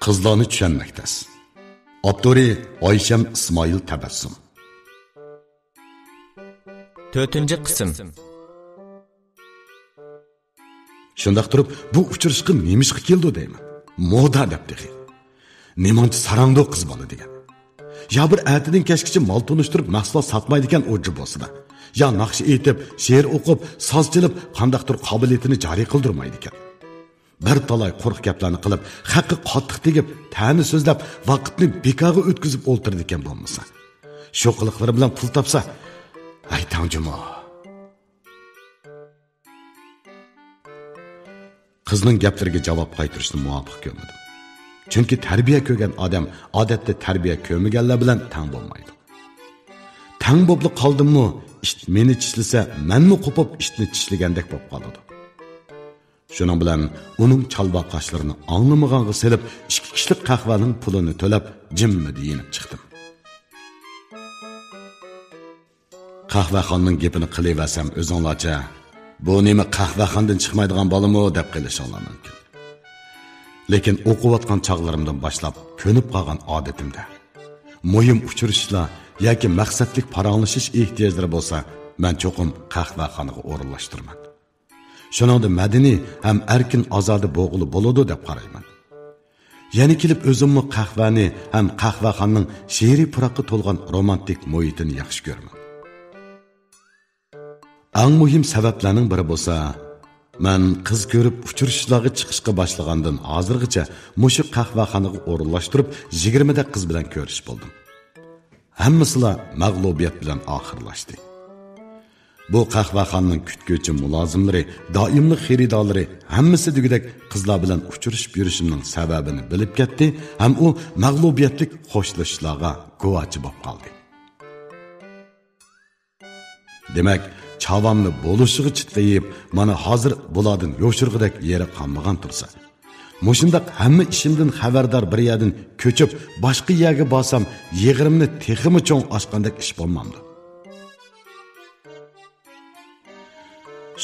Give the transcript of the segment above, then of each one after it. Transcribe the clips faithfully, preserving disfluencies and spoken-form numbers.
قىزلارنى چۈشەنمەك تەس. ئاپتورى: ئايشەم ئىسمائىل تەبەسسۇم. تۆتىنچى قىسىم. شۇنداق تۇرۇپ، بۇ ئۇچرىشىشقا نېمىشقا كېلىدۇ دەيمەن. مودا دەپ تېخى. نېمانچە ساراڭدۇ قىز بالا دېگەن. يا بىر ئەتىدىن كەچكىچە مال تونۇشتۇرۇپ مەھسۇلات ساتمايدىكەن ئۇ جۇبوسىدا. يا ناخشا ئېيتىپ، شېئىر ئوقۇپ، ساز چېلىپ، قانداقتۇر قابىلىيىتىنى جارى قىلدۇرمايدىكەن. بىر تالاي قۇرۇق گەپلەرنى قىلىپ، خەققە قاتتىق تېگىپ، تەنە سۆزلەپ، ۋاقىتنى بىكارغا ئۆتكۈزۈپ ئولتۇرىدىكەن بولمىسا. شۇ قىلىقلىرى بىلەن پۇل تاپسا، ھەي تاڭ جۇمۇ. قىزنىڭ گەپلىرىگە جاۋاب قايتۇرۇشنى مۇۋاپىق كۆرمىدىم. چۈنكى تەربىيە كۆرگەن ئادەم ئادەتتە تەربىيە كۆرمىگەنلەر بىلەن تەڭ بولمايدۇ. تەڭ بوپلا قالدىممۇ، ئىت مېنى چىشلىسە، مەنمۇ قوپۇپ ئىتنى چىشلىگەندەك بولۇپ قالىدۇ. شۇنىڭ بىلەن ئۇنىڭ چالۋاق قاشلىرىنى ئاڭلىمىغانغا سېلىپ، ئىككى كىشىلىك قەھۋەنىڭ پۇلىنى تۆلەپ، جىممىدە يېنىپ چىقتىم. قەھۋەخاننىڭ گېپىنى قىلىۋەرسەم، ئۆزۈڭلارچە، بۇ نېمە قەھۋەخانىدىن چىقمايدىغان بالىمۇ دەپ قېلىشىڭلار مۇمكىن. لېكىن ئوقۇۋاتقان چاغلىرىمدىن باشلاپ كۆنۈپ قالغان ئادىتىمدە، مۇھىم ئۇچرىشىشلار ياكى مەقسەتلىك پاراڭلىشىش ئېھتىياجلىرى بولسا، مەن چوقۇم قەھۋەخانىغا ئورۇنلاشتۇرىمەن. شۇنىڭدا مەدەنىي ھەم ئەركىن ئازادە بولغىلى بولىدۇ دەپ قارايمەن. يەنە كېلىپ ئۆزۈممۇ قەھۋەنى ھەم قەھۋەخانىنىڭ شېئىرىي پۇراققا تولغان رومانتىك مۇھىتىنى ياخشى كۆرىمەن. ئەڭ مۇھىم سەۋەبلەرنىڭ بىرى بولسا، مەن قىز كۆرۈپ ئۇچرىشىشلارغا چىقىشقا باشلىغاندىن ھازىرغىچە مۇشۇ قەھۋەخانىغا ئورۇنلاشتۇرۇپ يىگىرمىدەك قىز بىلەن كۆرۈشۈپ بولدۇم. ھەممىسىلا مەغلۇبىيەت بىلەن ئاخىرلاشتى. بۇ قەھۋەخانىنىڭ كۈتكۈچى مۇلازىملىرى، دائىملىق خېرىدارلىرى ھەممىسى دېگۈدەك قىزلار بىلەن ئۇچرىشىپ يۈرۈشۈمنىڭ سەۋەبىنى بىلىپ كەتتى ھەم ئۇ مەغلۇبىيەتلىك خوشلىشىشلارغا گۇۋاچى بولۇپ قالدى. دېمەك، چاۋامنى بولۇشىغا چىتقىيىپ، مانا ھازىر بۇلاردىن يوشۇرغۇدەك يېرى قالمىغان تۇرسا، مۇشۇنداق ھەممە ئىشىمدىن خەۋەردار بىر يەردىن كۆچۈپ، باشقا يەرگە بارسام، يىغىرىمنى تېخىمۇ چوڭ ئاچقاندەك ئىش بولمامدۇ؟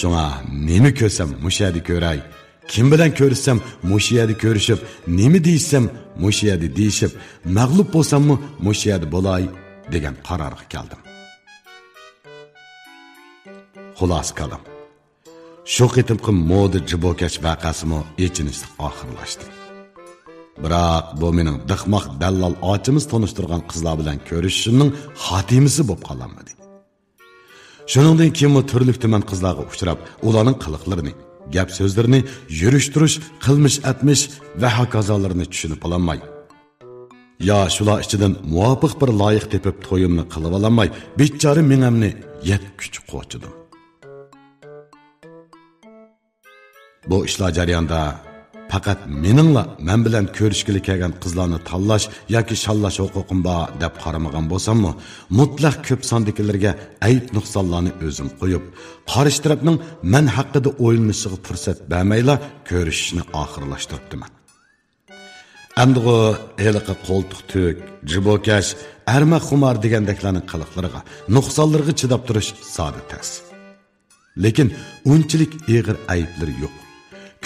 شۇڭا نېمە كۆرسەم، مۇشۇ يەردە كۆرەي، كىم بىلەن كۆرۈشسەم، مۇشۇ يەردە كۆرۈشۈپ، نېمە دېيىشسەم، مۇشۇ يەردە دېيىشىپ، مەغلۇپ بولساممۇ، مۇشۇ يەردە بولاي، دېگەن قارارغا كەلدىم. خۇلاسە كالام، شۇ قېتىمقى مودا جىبوكەش ۋەقەسىمۇ ئېچىنىشلىق ئاخىرلاشتى. بىراق، بۇ مېنىڭ دىخماق دەللال ئاچىمىز تونۇشتۇرغان قىزلار بىلەن كۆرۈشۈشۈمنىڭ خاتىمىسى بولۇپ قالالمىدى. شۇنىڭدىن كېيىنمۇ تۈرلۈك-تۈمەن قىزلارغا ئۇچراپ، ئۇلارنىڭ قىلىقلىرىنى، گەپ-سۆزلىرىنى، يۈرۈش-تۇرۇش، قىلمىش-ئەتمىش ۋە ھاكازالىرىنى چۈشىنىپ بولالماي، يا شۇلار ئىچىدىن مۇۋاپىق بىر لايىق تېپىپ تويۇمنى قىلىۋالالماي، بىچارە مېڭەمنى يەتكۈچە قوچىدىم. بۇ ئىشلار جەريانىدا پەقەت مېنىڭلا مەن بىلەن كۆرۈشكىلى كەلگەن قىزلارنى تاللاش ياكى شاللاش ھوقۇقۇم بار دەپ قارىمىغان بولساممۇ، مۇتلەق كۆپ ساندىكىلىرىگە ئەيىب-نۇقسانلارنى ئۆزۈم قويۇپ، قارشى تەرەپنىڭ مەن ھەققىدە ئويلىنىشىغا پۇرسەت بەرمەيلا كۆرۈشۈشنى ئاخىرلاشتۇرۇپتىمەن. ئەمدىغۇ ھېلىقى قولتۇق تۈك، جىبوكەش، ئەرمەخۇمار دېگەندەكلەرنىڭ قىلىقلىرىغا، نۇقسانلىرىغا چىداپ تۇرۇش زادى تەس. لېكىن ئۇنچىلىك ئېغىر ئەيىبلىرى يوق.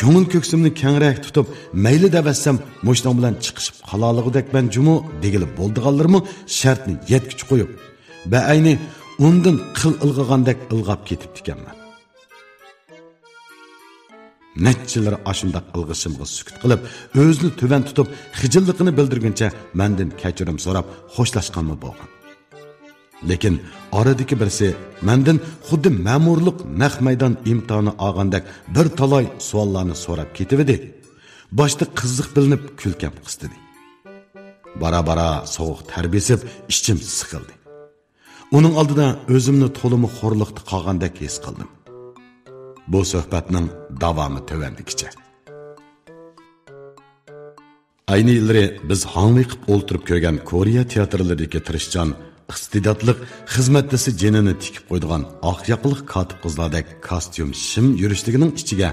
كۆڭۈل كۆكسۈمنى كەڭرەك تۇتۇپ، مەيلى دەۋەتسەم، مۇشۇنىڭ بىلەن چىقىشىپ قالالىغۇدەكمەن جۇمۇ دېگىلى بولىدىغانلىرىمۇ شەرتنى يەتكۈچە قويۇپ، بەئەينى ئۇندىن قىل ئىلغىغاندەك ئىلغاپ كېتىپتىكەنمەن. نەچچىلىرى ئاشۇنداق ئىلغىشىمغا سۈكۈت قىلىپ، ئۆزىنى تۆۋەن تۇتۇپ، خىجىللىقىنى بىلدۈرگۈنچە مەندىن كەچۈرۈم سوراپ، خوشلاشقانمۇ بولغان. لېكىن ئارىدىكى بىرسى مەندىن خۇددى مەمۇرلۇق نەق مەيدان ئىمتىھانى ئالغاندەك بىر تالاي سوئاللارنى سوراپ كېتىۋىدى. باشتا قىزىق بىلىنىپ كۈلكەم قىستىدى. بارا-بارا سوغۇق تەر بېسىپ ئىچىم سىقىلدى. ئۇنىڭ ئالدىدا ئۆزۈمنى تولىمۇ خورلۇقتا قالغاندەك ھېس قىلدىم. بۇ سۆھبەتنىڭ داۋامى تۆۋەندىكىچە. ئەينى يىللىرى بىز ھاڭۋېقىپ ئولتۇرۇپ كۆرگەن كورېيە تىياتىرلىرىدىكى تىرىشچان، ئىستېداتلىق، خىزمەتتىسى جېنىنى تىكىپ قويىدىغان ئاق ياقىلىق كاتىپ قىزلاردەك كاستيۇم شىم يۈرۈشلۈكىنىڭ ئىچىگە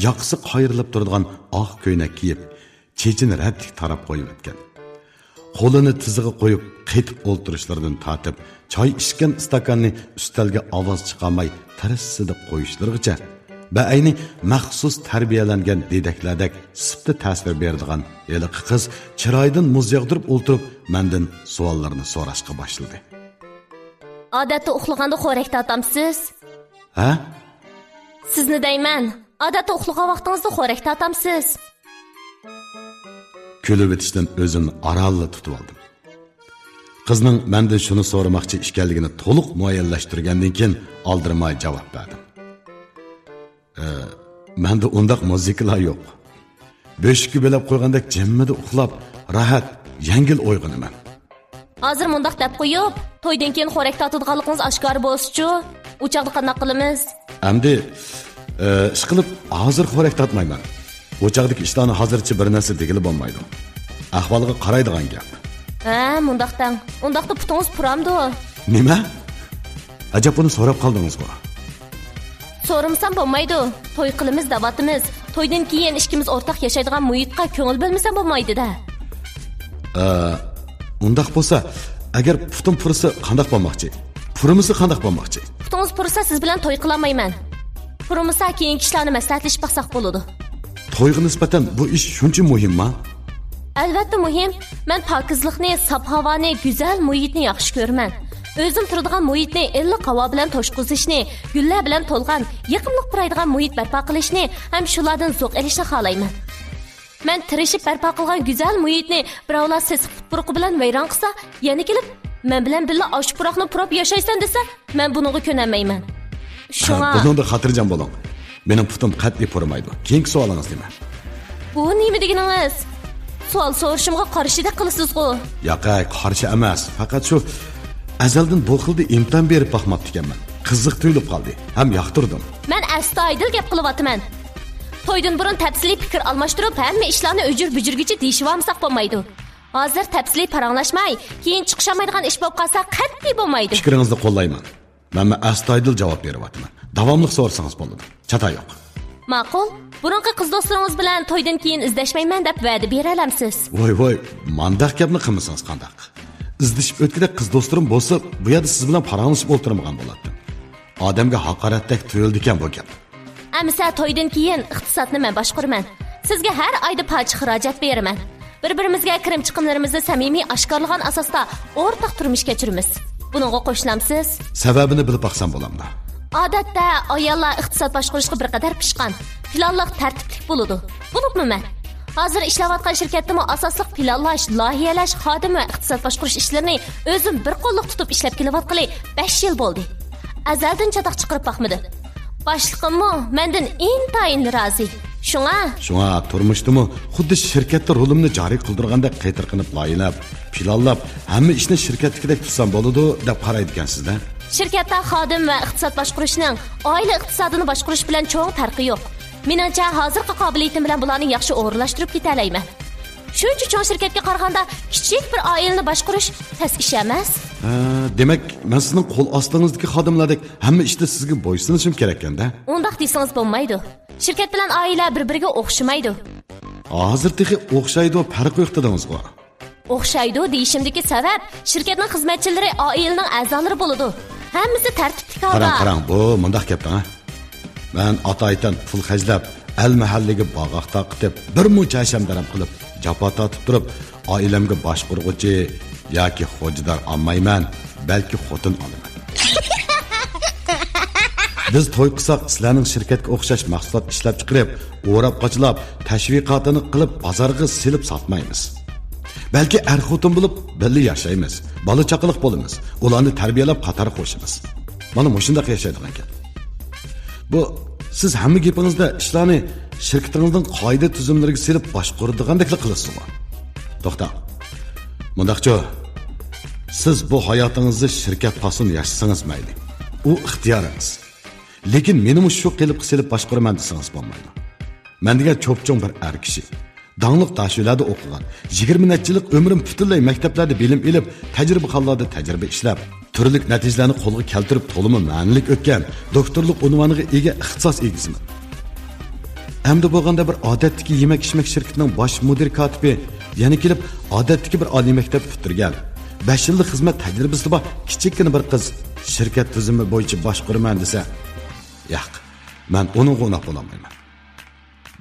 ياقىسى قايرىلىپ تۇرىدىغان ئاق كۆينەك كىيىپ، چېچىنى رەتلىك تاراپ قويۇۋەتكەن. قولىنى تىزىغا قويۇپ، قېتىپ ئولتۇرۇشلىرىدىن تارتىپ، چاي ئىچكەن ئىستاكاننى ئۈستەلگە ئاۋاز چىقارماي تىرىسسىدە قويۇشلىرىغىچە، بەئەينى مەخسۇس تەربىيەلەنگەن دېدەكلەردەك سىپتا تەسىر بېرىدىغان ھېلىقى قىز چىرايىدىن مۇز ياغدۇرۇپ ئولتۇرۇپ، مەندىن سوئاللارنى سوراشقا باشلىدى. ئادەتتە ئۇخلىغاندا خورەك تارتامسىز؟ ھە؟ سىزنى دەيمەن. ئادەتتە ئۇخلىغان ۋاقتىڭىزدا خورەك تارتامسىز؟ كۈلۈۋېتىشتىن ئۆزۈمنى ئارانلا تۇتۇۋالدىم. قىزنىڭ مەندىن شۇنى سورىماقچى ئىكەنلىكىنى تولۇق مۇئەييەنلەشتۈرگەندىن كېيىن، ئالدىرىماي جاۋاب بەردىم. ئە، مەندە ئۇنداق مۇزىكىلار يوق. بۆشۈككە بۆلەپ قويغاندەك جىممىدە ئۇخلاپ، راھەت، يەڭگىل ئويغىنىمەن. ھازىر مۇنداق دەپ قويۇپ، تويدىن كېيىن خورەك تارتىدىغانلىقىڭىز ئاشكارا بولسىچۇ؟ ئۇ چاغدا قانداق قىلىمىز؟ ئەمدى، ئە، ئىشقىلىپ، ھازىر خورەك تارتمايمەن. ئۇ چاغدىكى ئىشلارنى ھازىرچە بىر نەرسە دېگىلى بولمايدۇ. ئەھۋالغا قارايدىغان گەپ. ھە، مۇنداق دەڭ. ئۇنداقتا پۇتىڭىز پۇرامدۇ؟ نېمە؟ ئەجەب، بۇنى سوراپ قالدىڭىزغۇ؟ سورىمىسام بولمايدۇ. توي قىلىمىز دەۋاتىمىز. تويدىن كېيىن ئىككىمىز ئورتاق ياشايدىغان مۇھىتقا كۆڭۈل بۆلمىسەم بولمايدۇ-دە. ئە، ئۇنداق بولسا، ئەگەر پۇتۇم پۇرىسا قانداق بولماقچى؟ پۇرىمىسا قانداق بولماقچى؟ پۇتىڭىز پۇرىسا سىز بىلەن توي قىلالمايمەن. پۇرىمىسا كېيىنكى ئىشلارنى مەسلىھەتلىشىپ باقساق بولىدۇ. تويغا نىسبەتەن بۇ ئىش شۇنچە مۇھىمما؟ ئەلۋەتتە مۇھىم. مەن پاكىزلىقنى، ساپ ھاۋانى، گۈزەل مۇھىتنى ياخشى كۆرىمەن. ئۆزۈم تۇرىدىغان مۇھىتنى ئىللىق ھاۋا بىلەن توشقۇزۇشنى، گۈللەر بىلەن تولغان، يېقىملىق پۇرايدىغان مۇھىت بەرپا قىلىشنى ھەم شۇلاردىن زوق ئېلىشنى خالايمەن. مەن تىرىشىپ بەرپا قىلغان گۈزەل مۇھىتنى بىراۋلار سېسىق پۇت پۇرىقى بىلەن ۋەيران قىلسا، يەنە كېلىپ، مەن بىلەن بىللە ئاشۇ پۇراقنى پۇراپ ياشايسەن دېسە، مەن بۇنىڭغا كۆنەلمەيمەن. شۇڭا بۇنىڭدا خاتىرجەم بولۇڭ. مېنىڭ پۇتۇم قەتئىي پۇرىمايدۇ. كېيىنكى سوئالىڭىز نېمە؟ بۇ نېمە دېگىنىڭىز؟ سوئال سورىشىمغا قارشىدەك قىلىسىزغۇ؟ ياق، ئەي، قارشى ئەمەس. پەقەت شۇ ئەزەلدىن بۇ خىلدا ئىمتىھان بېرىپ باقماپتىكەنمەن. قىزىق تۇيۇلۇپ قالدى ھەم ياقتۇردۇم. مەن ئەستايىدىل گەپ قىلىۋاتىمەن. تويدىن بۇرۇن تەپسىلىي پىكىر ئالماشتۇرۇپ، ھەممە ئىشلارنى ئۆجۈر-بۈجۈرگىچە دېيىشىۋالمىساق بولمايدۇ. ھازىر تەپسىلىي پاراڭلاشماي، كېيىن چىقىشالمايدىغان ئىش بولۇپ قالسا قەتئىي بولمايدۇ. پىكرىڭىزنى قوللايمەن. مەنمۇ ئەستايىدىل جاۋاب بېرىۋاتىمەن. داۋاملىق سورىسىڭىز بولىدۇ. چاتا يوق. ماقۇل. بۇرۇنقى قىز دوستلىرىڭىز بىلەن تويدىن كېيىن ئىزدەشمەيمەن دەپ ۋەدە بېرەلەمسىز؟ ۋاي، ۋاي، مانداق گەپنى قىلمىسىڭىز قانداق؟ ئىزدىشىپ ئۆتكۈدەك قىز دوستلىرىم بولسا، بۇ يەردە سىز بىلەن پاراڭلىشىپ ئولتۇرمىغان بولاتتىم. ئادەمگە ھاقارەتتەك تۇيۇلىدىكەن بۇ گەپ. ئەمىسە تويدىن كېيىن ئىقتىسادنى مەن باشقۇرىمەن. سىزگە ھەر ئايدا پارچە خىراجەت بېرىمەن. بىر-بىرىمىزگە كىرىم-چىقىملىرىمىزنى سەمىمىي ئاشكارىلىغان ئاساستا ئورتاق تۇرمۇش كەچۈرىمىز. بۇنىڭغا قوشۇلامسىز؟ سەۋەبىنى بىلىپ باقسام بولامدۇ؟ ئادەتتە ئاياللار ئىقتىساد باشقۇرۇشقا بىر قەدەر پىشقان، پىلانلىق، تەرتىپلىك بولىدۇ. بولۇپمۇ مەن. ھازىر ئىشلەۋاتقان شىركەتتىمۇ ئاساسلىق پىلانلاش، لايىھەلەش، خادىم ۋە ئىقتىساد باشقۇرۇش ئىشلىرىنى ئۆزۈم بىر قوللۇق تۇتۇپ ئىشلەپ كېلىۋاتقىلى بەش يىل بولدى. ئەزەلدىن چاتاق چىقىرىپ باقمىدىم. باشلىقىممۇ مەندىن ئىنتايىن رازى. شۇڭا شۇڭا تۇرمۇشتىمۇ خۇددى شىركەتتە رولۇمنى جارى قىلدۇرغاندەك قېتىرقىنىپ لايىھەلەپ، پىلانلاپ، ھەممە ئىشنى شىركەتتىكىدەك تۇتسام بولىدۇ دەپ قارايدىكەنسىز-دە. شىركەتتە خادىم ۋە ئىقتىساد باشقۇرۇشنىڭ ئائىلە ئىقتىسادىنى باشقۇرۇش بىلەن چوڭ پەرقى يوق. مېنىڭچە، ھازىرقى قابىلىيىتىم بىلەن بۇلارنى ياخشى ئورۇنلاشتۇرۇپ كېتەلەيمەن. شۇنچە چوڭ شىركەتكە قارىغاندا كىچىك بىر ئائىلىنى باشقۇرۇش تەس ئىش ئەمەس. ھە، دېمەك، مەن سىزنىڭ قول ئاستىڭىزدىكى خادىملاردەك ھەممە ئىشتا سىزگە بويسۇنۇشۇم كېرەككەن-دە؟ ئۇنداق دېسىڭىز بولمايدۇ. شىركەت بىلەن ئائىلە بىر-بىرىگە ئوخشىمايدۇ. ھازىر تېخى ئوخشايدۇ، پەرق يوق دېدىڭىزغۇ. ئوخشايدۇ دېيىشىمدىكى سەۋەب، شىركەتنىڭ خىزمەتچىلىرى ئائىلىنىڭ ئەزالىرى بولىدۇ. ھەممىسى تەرتىپلىك ھالدا. قاراڭ، قاراڭ، بۇ مۇنداق گەپ دەڭ، ھە؟ مەن ئاتايىتەن پۇل خەجلەپ، ئەل مەھەللىگە باغاق تارقىتىپ، بىر مۇنچە ھەشەم-دەرەم قىلىپ، جاپا تارتىپ تۇرۇپ، ئائىلەمگە باشقۇرغۇچى ياكى خوجىدار ئالمايمەن، بەلكى خوتۇن ئالىمەن. بىز توي قىلساق، سىلەرنىڭ شىركەتكە ئوخشاش مەھسۇلات ئىشلەپچىقىرىپ، ئوراپ-قاچىلاپ، تەشۋىقاتىنى قىلىپ، بازارغا سېلىپ ساتمايمىز. بەلكى ئەر-خوتۇن بولۇپ بىللە ياشايمىز، بالا-چاقىلىق بولىمىز، ئۇلارنى تەربىيەلەپ قاتارغا قوشىمىز. مانا مۇشۇنداق ياشايدىغان گەپ. بۇ، سىز ھەممە گېپىڭىزدە ئىشلارنى شىركىتىڭىزنىڭ قائىدە-تۈزۈملىرىگە سېلىپ باشقۇرىدىغاندەكلا قىلىسىزغۇ؟ توختاڭ. مۇنداقچۇ، سىز بۇ ھاياتىڭىزنى شىركەت پاسون ياشىسىڭىز مەيلى. ئۇ ئىختىيارىڭىز. لېكىن مېنىمۇ شۇ قېلىپقا سېلىپ باشقۇرىمەن دېسىڭىز بولمايدۇ. مەن دېگەن چوپچوڭ بىر ئەر كىشى. داڭلىق داشۆلەردە ئوقۇغان، يىگىرمە نەچچە يىللىق ئۆمرۈم پۈتۈنلەي مەكتەپلەردە بىلىم ئېلىپ، تەجرىبىخانىلاردا تەجرىبە ئىشلەپ، تۈرلۈك نەتىجىلەرنى قولغا كەلتۈرۈپ، تولىمۇ مەنىلىك ئۆتكەن، دوكتورلۇق ئۇنۋانىغا ئىگە ئىختىساس ئىگىسىمەن. ئەمدى بولغاندا بىر ئادەتتىكى يېمەك-ئىچمەك شىركىتىنىڭ باش مۇدىر كاتىپى، يەنە كېلىپ ئادەتتىكى بىر ئالىي مەكتەپ پۈتتۈرگەن، بەش يىللىق خىزمەت تەجرىبىسى بار كىچىككىنە بىر قىز شىركەت تۈزۈمى بويىچە باشقۇرىمەن دېسە، ياق. مەن ئۇنىڭغا ئۇناپ بولالمايمەن.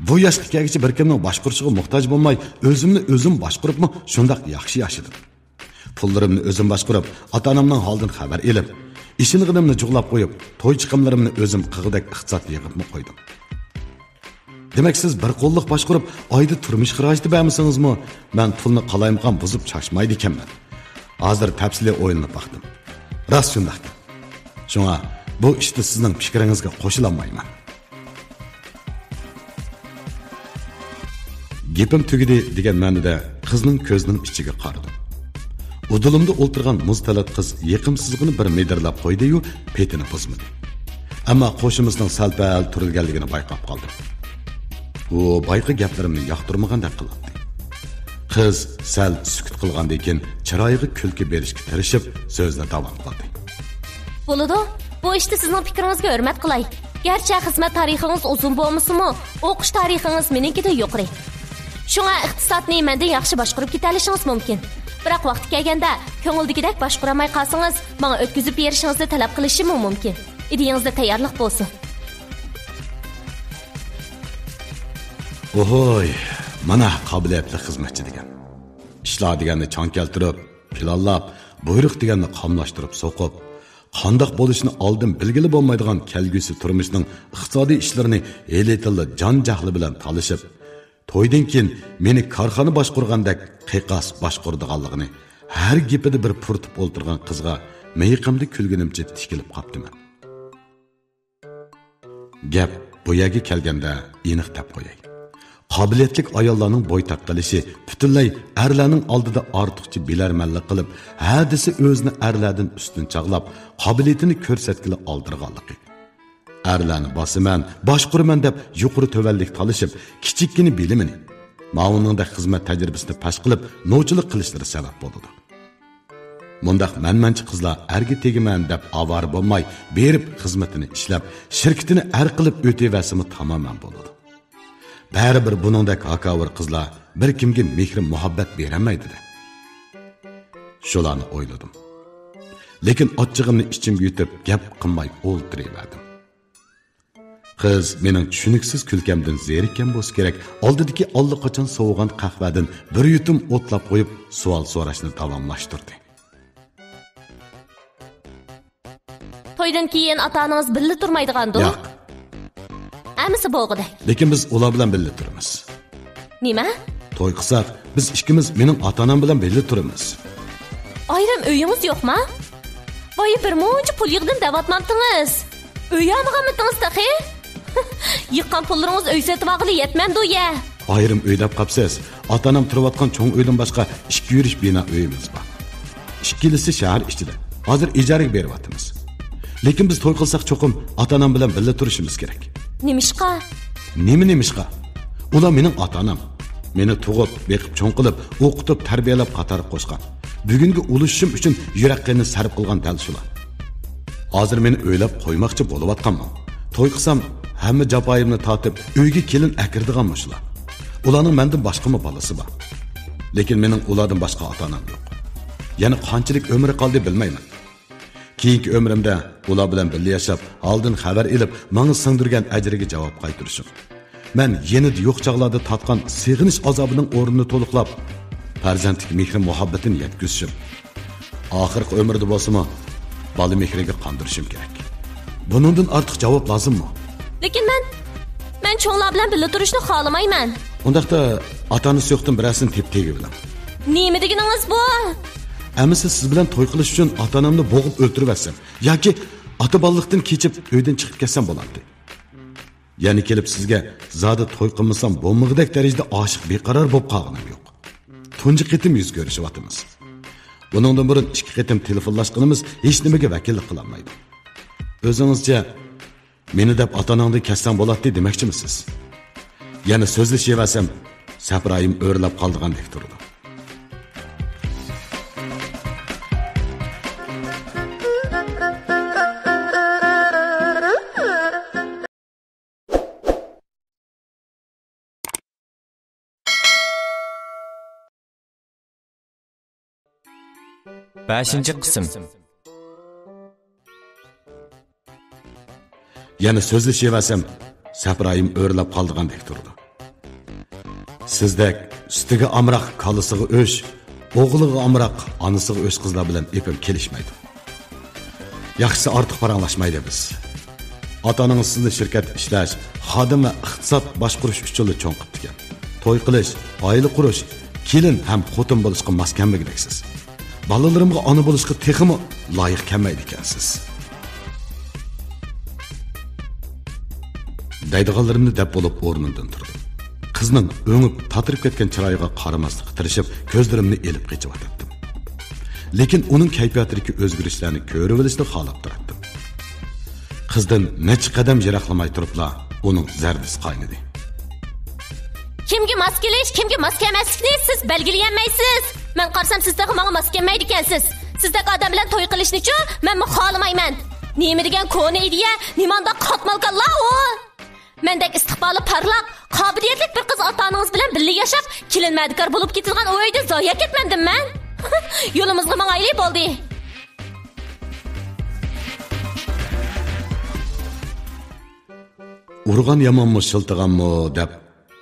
بۇ ياشقا كەلگۈچە بىر كىمنىڭ باشقۇرۇشىغا موھتاج بولماي، ئۆزۈمنى ئۆزۈم باشقۇرۇپمۇ شۇنداق ياخشى ياشىدىم. پۇللىرىمنى ئۆزۈم باشقۇرۇپ، ئاتا-ئانامنىڭ ھالىدىن خەۋەر ئېلىپ، ئېشىنغىنىمنى جۇغلاپ قويۇپ، توي چىقىملىرىمنى ئۆزۈم قىلغۇدەك ئىقتىساد يىغىپمۇ قويدۇم. دېمەك، سىز بىر قوللۇق باشقۇرۇپ، ئايدا تۇرمۇش خىراجىتى بەرمىسىڭىزمۇ، مەن پۇلنى قالايمىقان بۇزۇپ چاچمايدىكەنمەن. ھازىر تەپسىلىي ئويلىنىپ باقتىم. راست شۇنداقكەن. شۇڭا بۇ ئىشتا سىزنىڭ پىكرىڭىزگە قوشۇلالمايمەن. گېپىم تۈگىدى دېگەن مەنىدە قىزنىڭ كۆزىنىڭ ئىچىگە قارىدىم. ئۇدۇلۇمدا ئولتۇرغان مۇز تەلەت قىز يېقىمسىزغىنە بىر مىدىرلاپ قويدى-يۇ، پېتىنى بۇزمىدى. ئەمما قوشنىمىزنىڭ سەل-پەل تۈرۈلگەنلىكىنى بايقاپ قالدىم. ئۇ بايىقى گەپلىرىمنى ياقتۇرمىغاندەك قىلاتتى. قىز سەل سۈكۈت قىلغاندىن كېيىن چىرايىغا كۈلكە بېرىشكە تىرىشىپ سۆزىنى داۋام قىلدى. بولىدۇ، بۇ ئىشتا سىزنىڭ پىكرىڭىزگە ھۆرمەت قىلاي. گەرچە خىزمەت تارىخىڭىز ئۇزۇن بولمىسىمۇ، ئوقۇش تارىخىڭىز مېنىڭكىدىن يۇقىرى. شۇڭا ئىقتىسادنى مەندىن ياخشى باشقۇرۇپ كېتەلىشىڭىز مۇمكىن. بىراق ۋاقتى كەلگەندە كۆڭۈلدىكىدەك باشقۇرالماي قالسىڭىز، ماڭا ئۆتكۈزۈپ بېرىشىڭىزنى تەلەپ قىلىشىمۇ مۇمكىن. ئىدىيىڭىزدە تەييارلىق بولسۇن. ئوھوي، مانا قابىلىيەتلىك خىزمەتچى دېگەن. ئىشلار دېگەننى چاڭ كەلتۈرۈپ، پىلانلاپ، بۇيرۇق دېگەننى قاملاشتۇرۇپ سوقۇپ، قانداق بولۇشىنى ئالدىن بىلگىلى بولمايدىغان كەلگۈسى تۇرمۇشنىڭ ئىقتىسادىي ئىشلىرىنى ھېلىتىنلا جان-جەھلى بىلەن تالىشىپ، تويدىن كېيىن مېنى كارخانا باشقۇرغاندەك قىيقاس باشقۇرىدىغانلىقىنى ھەر گېپىدە بىر پۇرىتىپ ئولتۇرغان قىزغا مىيىقىمدا كۈلگىنىمچە تىكىلىپ قاپتىمەن. گەپ بۇ يەرگە كەلگەندە ئېنىق دەپ قوياي. قابىلىيەتلىك ئاياللارنىڭ بويتاق قىلىشى پۈتۈنلەي ئەرلەرنىڭ ئالدىدا ئارتۇقچە بىلەرمەنلىك قىلىپ، ھە دېسە ئۆزىنى ئەرلەردىن ئۈستۈن چاغلاپ، قابىلىيىتىنى كۆرسەتكىلى ئالدىرىغانلىقى. ئەرلەرنى باسىمەن، باشقۇرىمەن دەپ يۇقىرى تۆۋەنلىك تالىشىپ، كىچىككىنە بىلىمىنى، ماۋۇنىڭدەك خىزمەت تەجرىبىسىنى پەش قىلىپ، نوچىلىق قىلىشلىرى سەۋەب بولىدۇ. مۇنداق مەنمەنچى قىزلار ئەرگە تېگىمەن دەپ ئاۋارە بولماي، بېرىپ خىزمىتىنى ئىشلەپ، شىركىتىنى ئەر قىلىپ ئۆتۈۋەرسىمۇ تامامەن بولىدۇ. بەرىبىر بۇنىڭدەك ھاكاۋۇر قىزلار بىر كىمگە مېھرى مۇھەببەت بېرەلمەيدۇ-دە. شۇلارنى ئويلىدىم. لېكىن ئاچچىقىمنى ئىچىمگە يۇتۇپ، گەپ قىلماي ئولتۇرۇۋەردىم. قىز مېنىڭ چۈشىنىكسىز كۈلكەمدىن زېرىككەن بولسا كېرەك، ئالدىدىكى ئاللىقاچان سوۋۇغان قەھۋەدىن بىر يۇتۇم ئوتلاپ قويۇپ، سوئال سوراشنى داۋاملاشتۇردى. تويدىن كېيىن ئاتا-ئانىڭىز بىللە تۇرمايدىغاندۇ؟ ياق. ئەمىسە بولغۇدەك. لېكىن بىز ئۇلار بىلەن بىللە تۇرىمىز. نېمە؟ توي قىلساق، بىز ئىككىمىز مېنىڭ ئاتا-ئانام بىلەن بىللە تۇرىمىز. ئايرىم ئۆيىڭىز يوقما؟ ۋاي، بىر مۇنچە پۇل يىغدىم دەۋاتمامتىڭىز؟ ئۆي ئالمىغانمىتىڭىز تېخى؟ يىغقان پۇللىرىڭىز ئۆي سېتىۋالغىلى يەتمەمدۇ يە؟ ئايرىم ئۆي دەپ قاپسىز. ئاتا-ئانام تۇرۇۋاتقان چوڭ ئۆيدىن باشقا ئىككى يۈرۈش بىنا ئۆيىمىز بار. ئىككىلىسى شەھەر ئىچىدە. ھازىر ئىجارىگە بېرىۋاتىمىز. لېكىن بىز توي قىلساق چوقۇم ئاتا-ئانام بىلەن بىللە تۇرۇشىمىز كېرەك. نېمىشقا؟ نېمە نېمىشقا؟ ئۇلار مېنىڭ ئاتا-ئانام. مېنى تۇغۇپ، بېقىپ چوڭ قىلىپ، ئوقۇتۇپ، تەربىيەلەپ قاتارغا قوشقان. بۈگۈنگە ئۇلىشىشىم ئۈچۈن يۈرەك قېنىنى سەرپ قىلغان دەل شۇلار. ھازىر مېنى ئۆيلەپ قويماقچى بولۇۋاتقانمۇ؟ توي قىلسام، ھەممە جاپايىمنى تارتىپ، ئۆيگە كېلىن ئەكىرىدىغانمۇ شۇلار؟ ئۇلارنىڭ مەندىن باشقىمۇ بالىسى بار. لېكىن مېنىڭ ئۇلاردىن باشقا ئاتا-ئانام يوق. يەنە قانچىلىك ئۆمرى قالدى بىلمەيمەن. كېيىنكى ئۆمرۈمدە ئۇلار بىلەن بىللە ياشاپ، ھالدىن خەۋەر ئېلىپ، ماڭا سىڭدۈرگەن ئەجرىگە جاۋاب قايتۇرۇشۇم. مەن يېنىدا يوق چاغلاردا تارتقان سېغىنىش ئازابىنىڭ ئورنىنى تولۇقلاپ، پەرزەنتلىك مېھرى-مۇھەببىتىنى يەتكۈزۈشۈم. ئاخىرقى ئۆمرىدە بولسىمۇ، بالا مېھرىگە قاندۇرۇشۇم كېرەك. بۇنىڭدىن ئارتۇق جاۋاب لازىممۇ؟ لېكىن مەن، مەن چوڭلار بىلەن بىللە تۇرۇشنى خالىمايمەن. ئۇنداقتا ئاتا-ئانىسى يوقتىن بىرەرسىنى تېپىپ تېگىۋېلىڭ. نېمە دېگىنىڭىز بۇ؟ ئەمىسە سىز بىلەن توي قىلىش ئۈچۈن ئاتا-ئانامنى بوغۇپ ئۆلتۈرۈۋەتسەم ياكى ئاتا-بالىلىقتىن كېچىپ ئۆيدىن چىقىپ كەتسەم بولاتتى. يەنە كېلىپ سىزگە زادى توي قىلمىسام بولمىغۇدەك دەرىجىدە ئاشىق بىقارار بولۇپ قالغىنىم يوق. تۇنجى قېتىم يۈز كۆرۈشۈۋاتىمىز. بۇنىڭدىن بۇرۇن ئىككى قېتىم تېلېفونلاشقىنىمىز ھېچنېمىگە ۋەكىللىك قىلالمايدۇ. ئۆزىڭىزچە، مېنى دەپ ئاتا-ئاناڭدىن كەتسەڭ بولاتتى دېمەكچىمىسىز؟ يەنە سۆزلىشىۋەرسەم، سەپرايىم ئۆرلەپ قالىدىغاندەك تۇرىدۇ. بەشىنچى قىسىم. يەنە سۆزلىشىۋەرسەم، سەپرايىم ئۆرلەپ قالىدىغاندەك تۇرىدۇ. سىزدەك سۈتىگە ئامراق كالىسىغا ئۆچ، ئوغلىغا ئامراق ئانىسىغا ئۆچ قىزلار بىلەن ئېپىم كېلىشمەيدۇ. ياخشىسى ئارتۇق پاراڭلاشمايلى بىز. ئاتا-ئانىڭىز سىزنى شىركەتتە ئىشلەش، خادىم ۋە ئىقتىساد باشقۇرۇش ئۈچۈنلا چوڭ قىپتىكەن. توي قىلىش، ئائىلە قۇرۇش، كېلىن ھەم خوتۇن بولۇشقا ماس كەلمىگۈدەكسىز. بالىلىرىمغا ئانا بولۇشقا تېخىمۇ لايىق كەلمەيدىكەنسىز. دەيدىغانلىرىمنى دەپ بولۇپ ئورنۇمدىن تۇردۇم. قىزنىڭ ئۆڭۈپ، تاتىرىپ كەتكەن چىرايىغا قارىماسلىققا تىرىشىپ، كۆزلىرىمنى ئېلىپ قېچىۋاتاتتىم. لېكىن ئۇنىڭ كەيپىياتىدىكى ئۆزگىرىشلەرنى كۆرۈۋېلىشنى خالاپ تۇراتتىم. قىزدىن نەچچە قەدەم يىراقلىماي تۇرۇپلا ئۇنىڭ زەردىسى قاينىدى. كىمگە ماس كېلىش، كىمگە ماس كەلمەسلىكنى سىز بەلگىلىيەلمەيسىز. مەن قارىسام، سىز تېخى ماڭا ماس كەلمەيدىكەنسىز. سىزدەك ئادەم بىلەن توي قىلىشنىچۇ مەنمۇ خالىمايمەن. نېمە دېگەن كونا ئىدىيە، نېمانداق قاتمالكانلا ئۇ! مەندەك ئىستىقبالى پارلاق، قابىلىيەتلىك بىر قىز ئاتا-ئانىڭىز بىلەن بىللە ياشاپ، كېلىن مەدىكار بولۇپ كېتىدىغان ئۇ ئۆيدە زايە كەتمەمدىم مەن؟ يولىمىزغا ماڭايلى، بولدى. ئۇرغان يامانمۇ، شىلتىغانمۇ دەپ،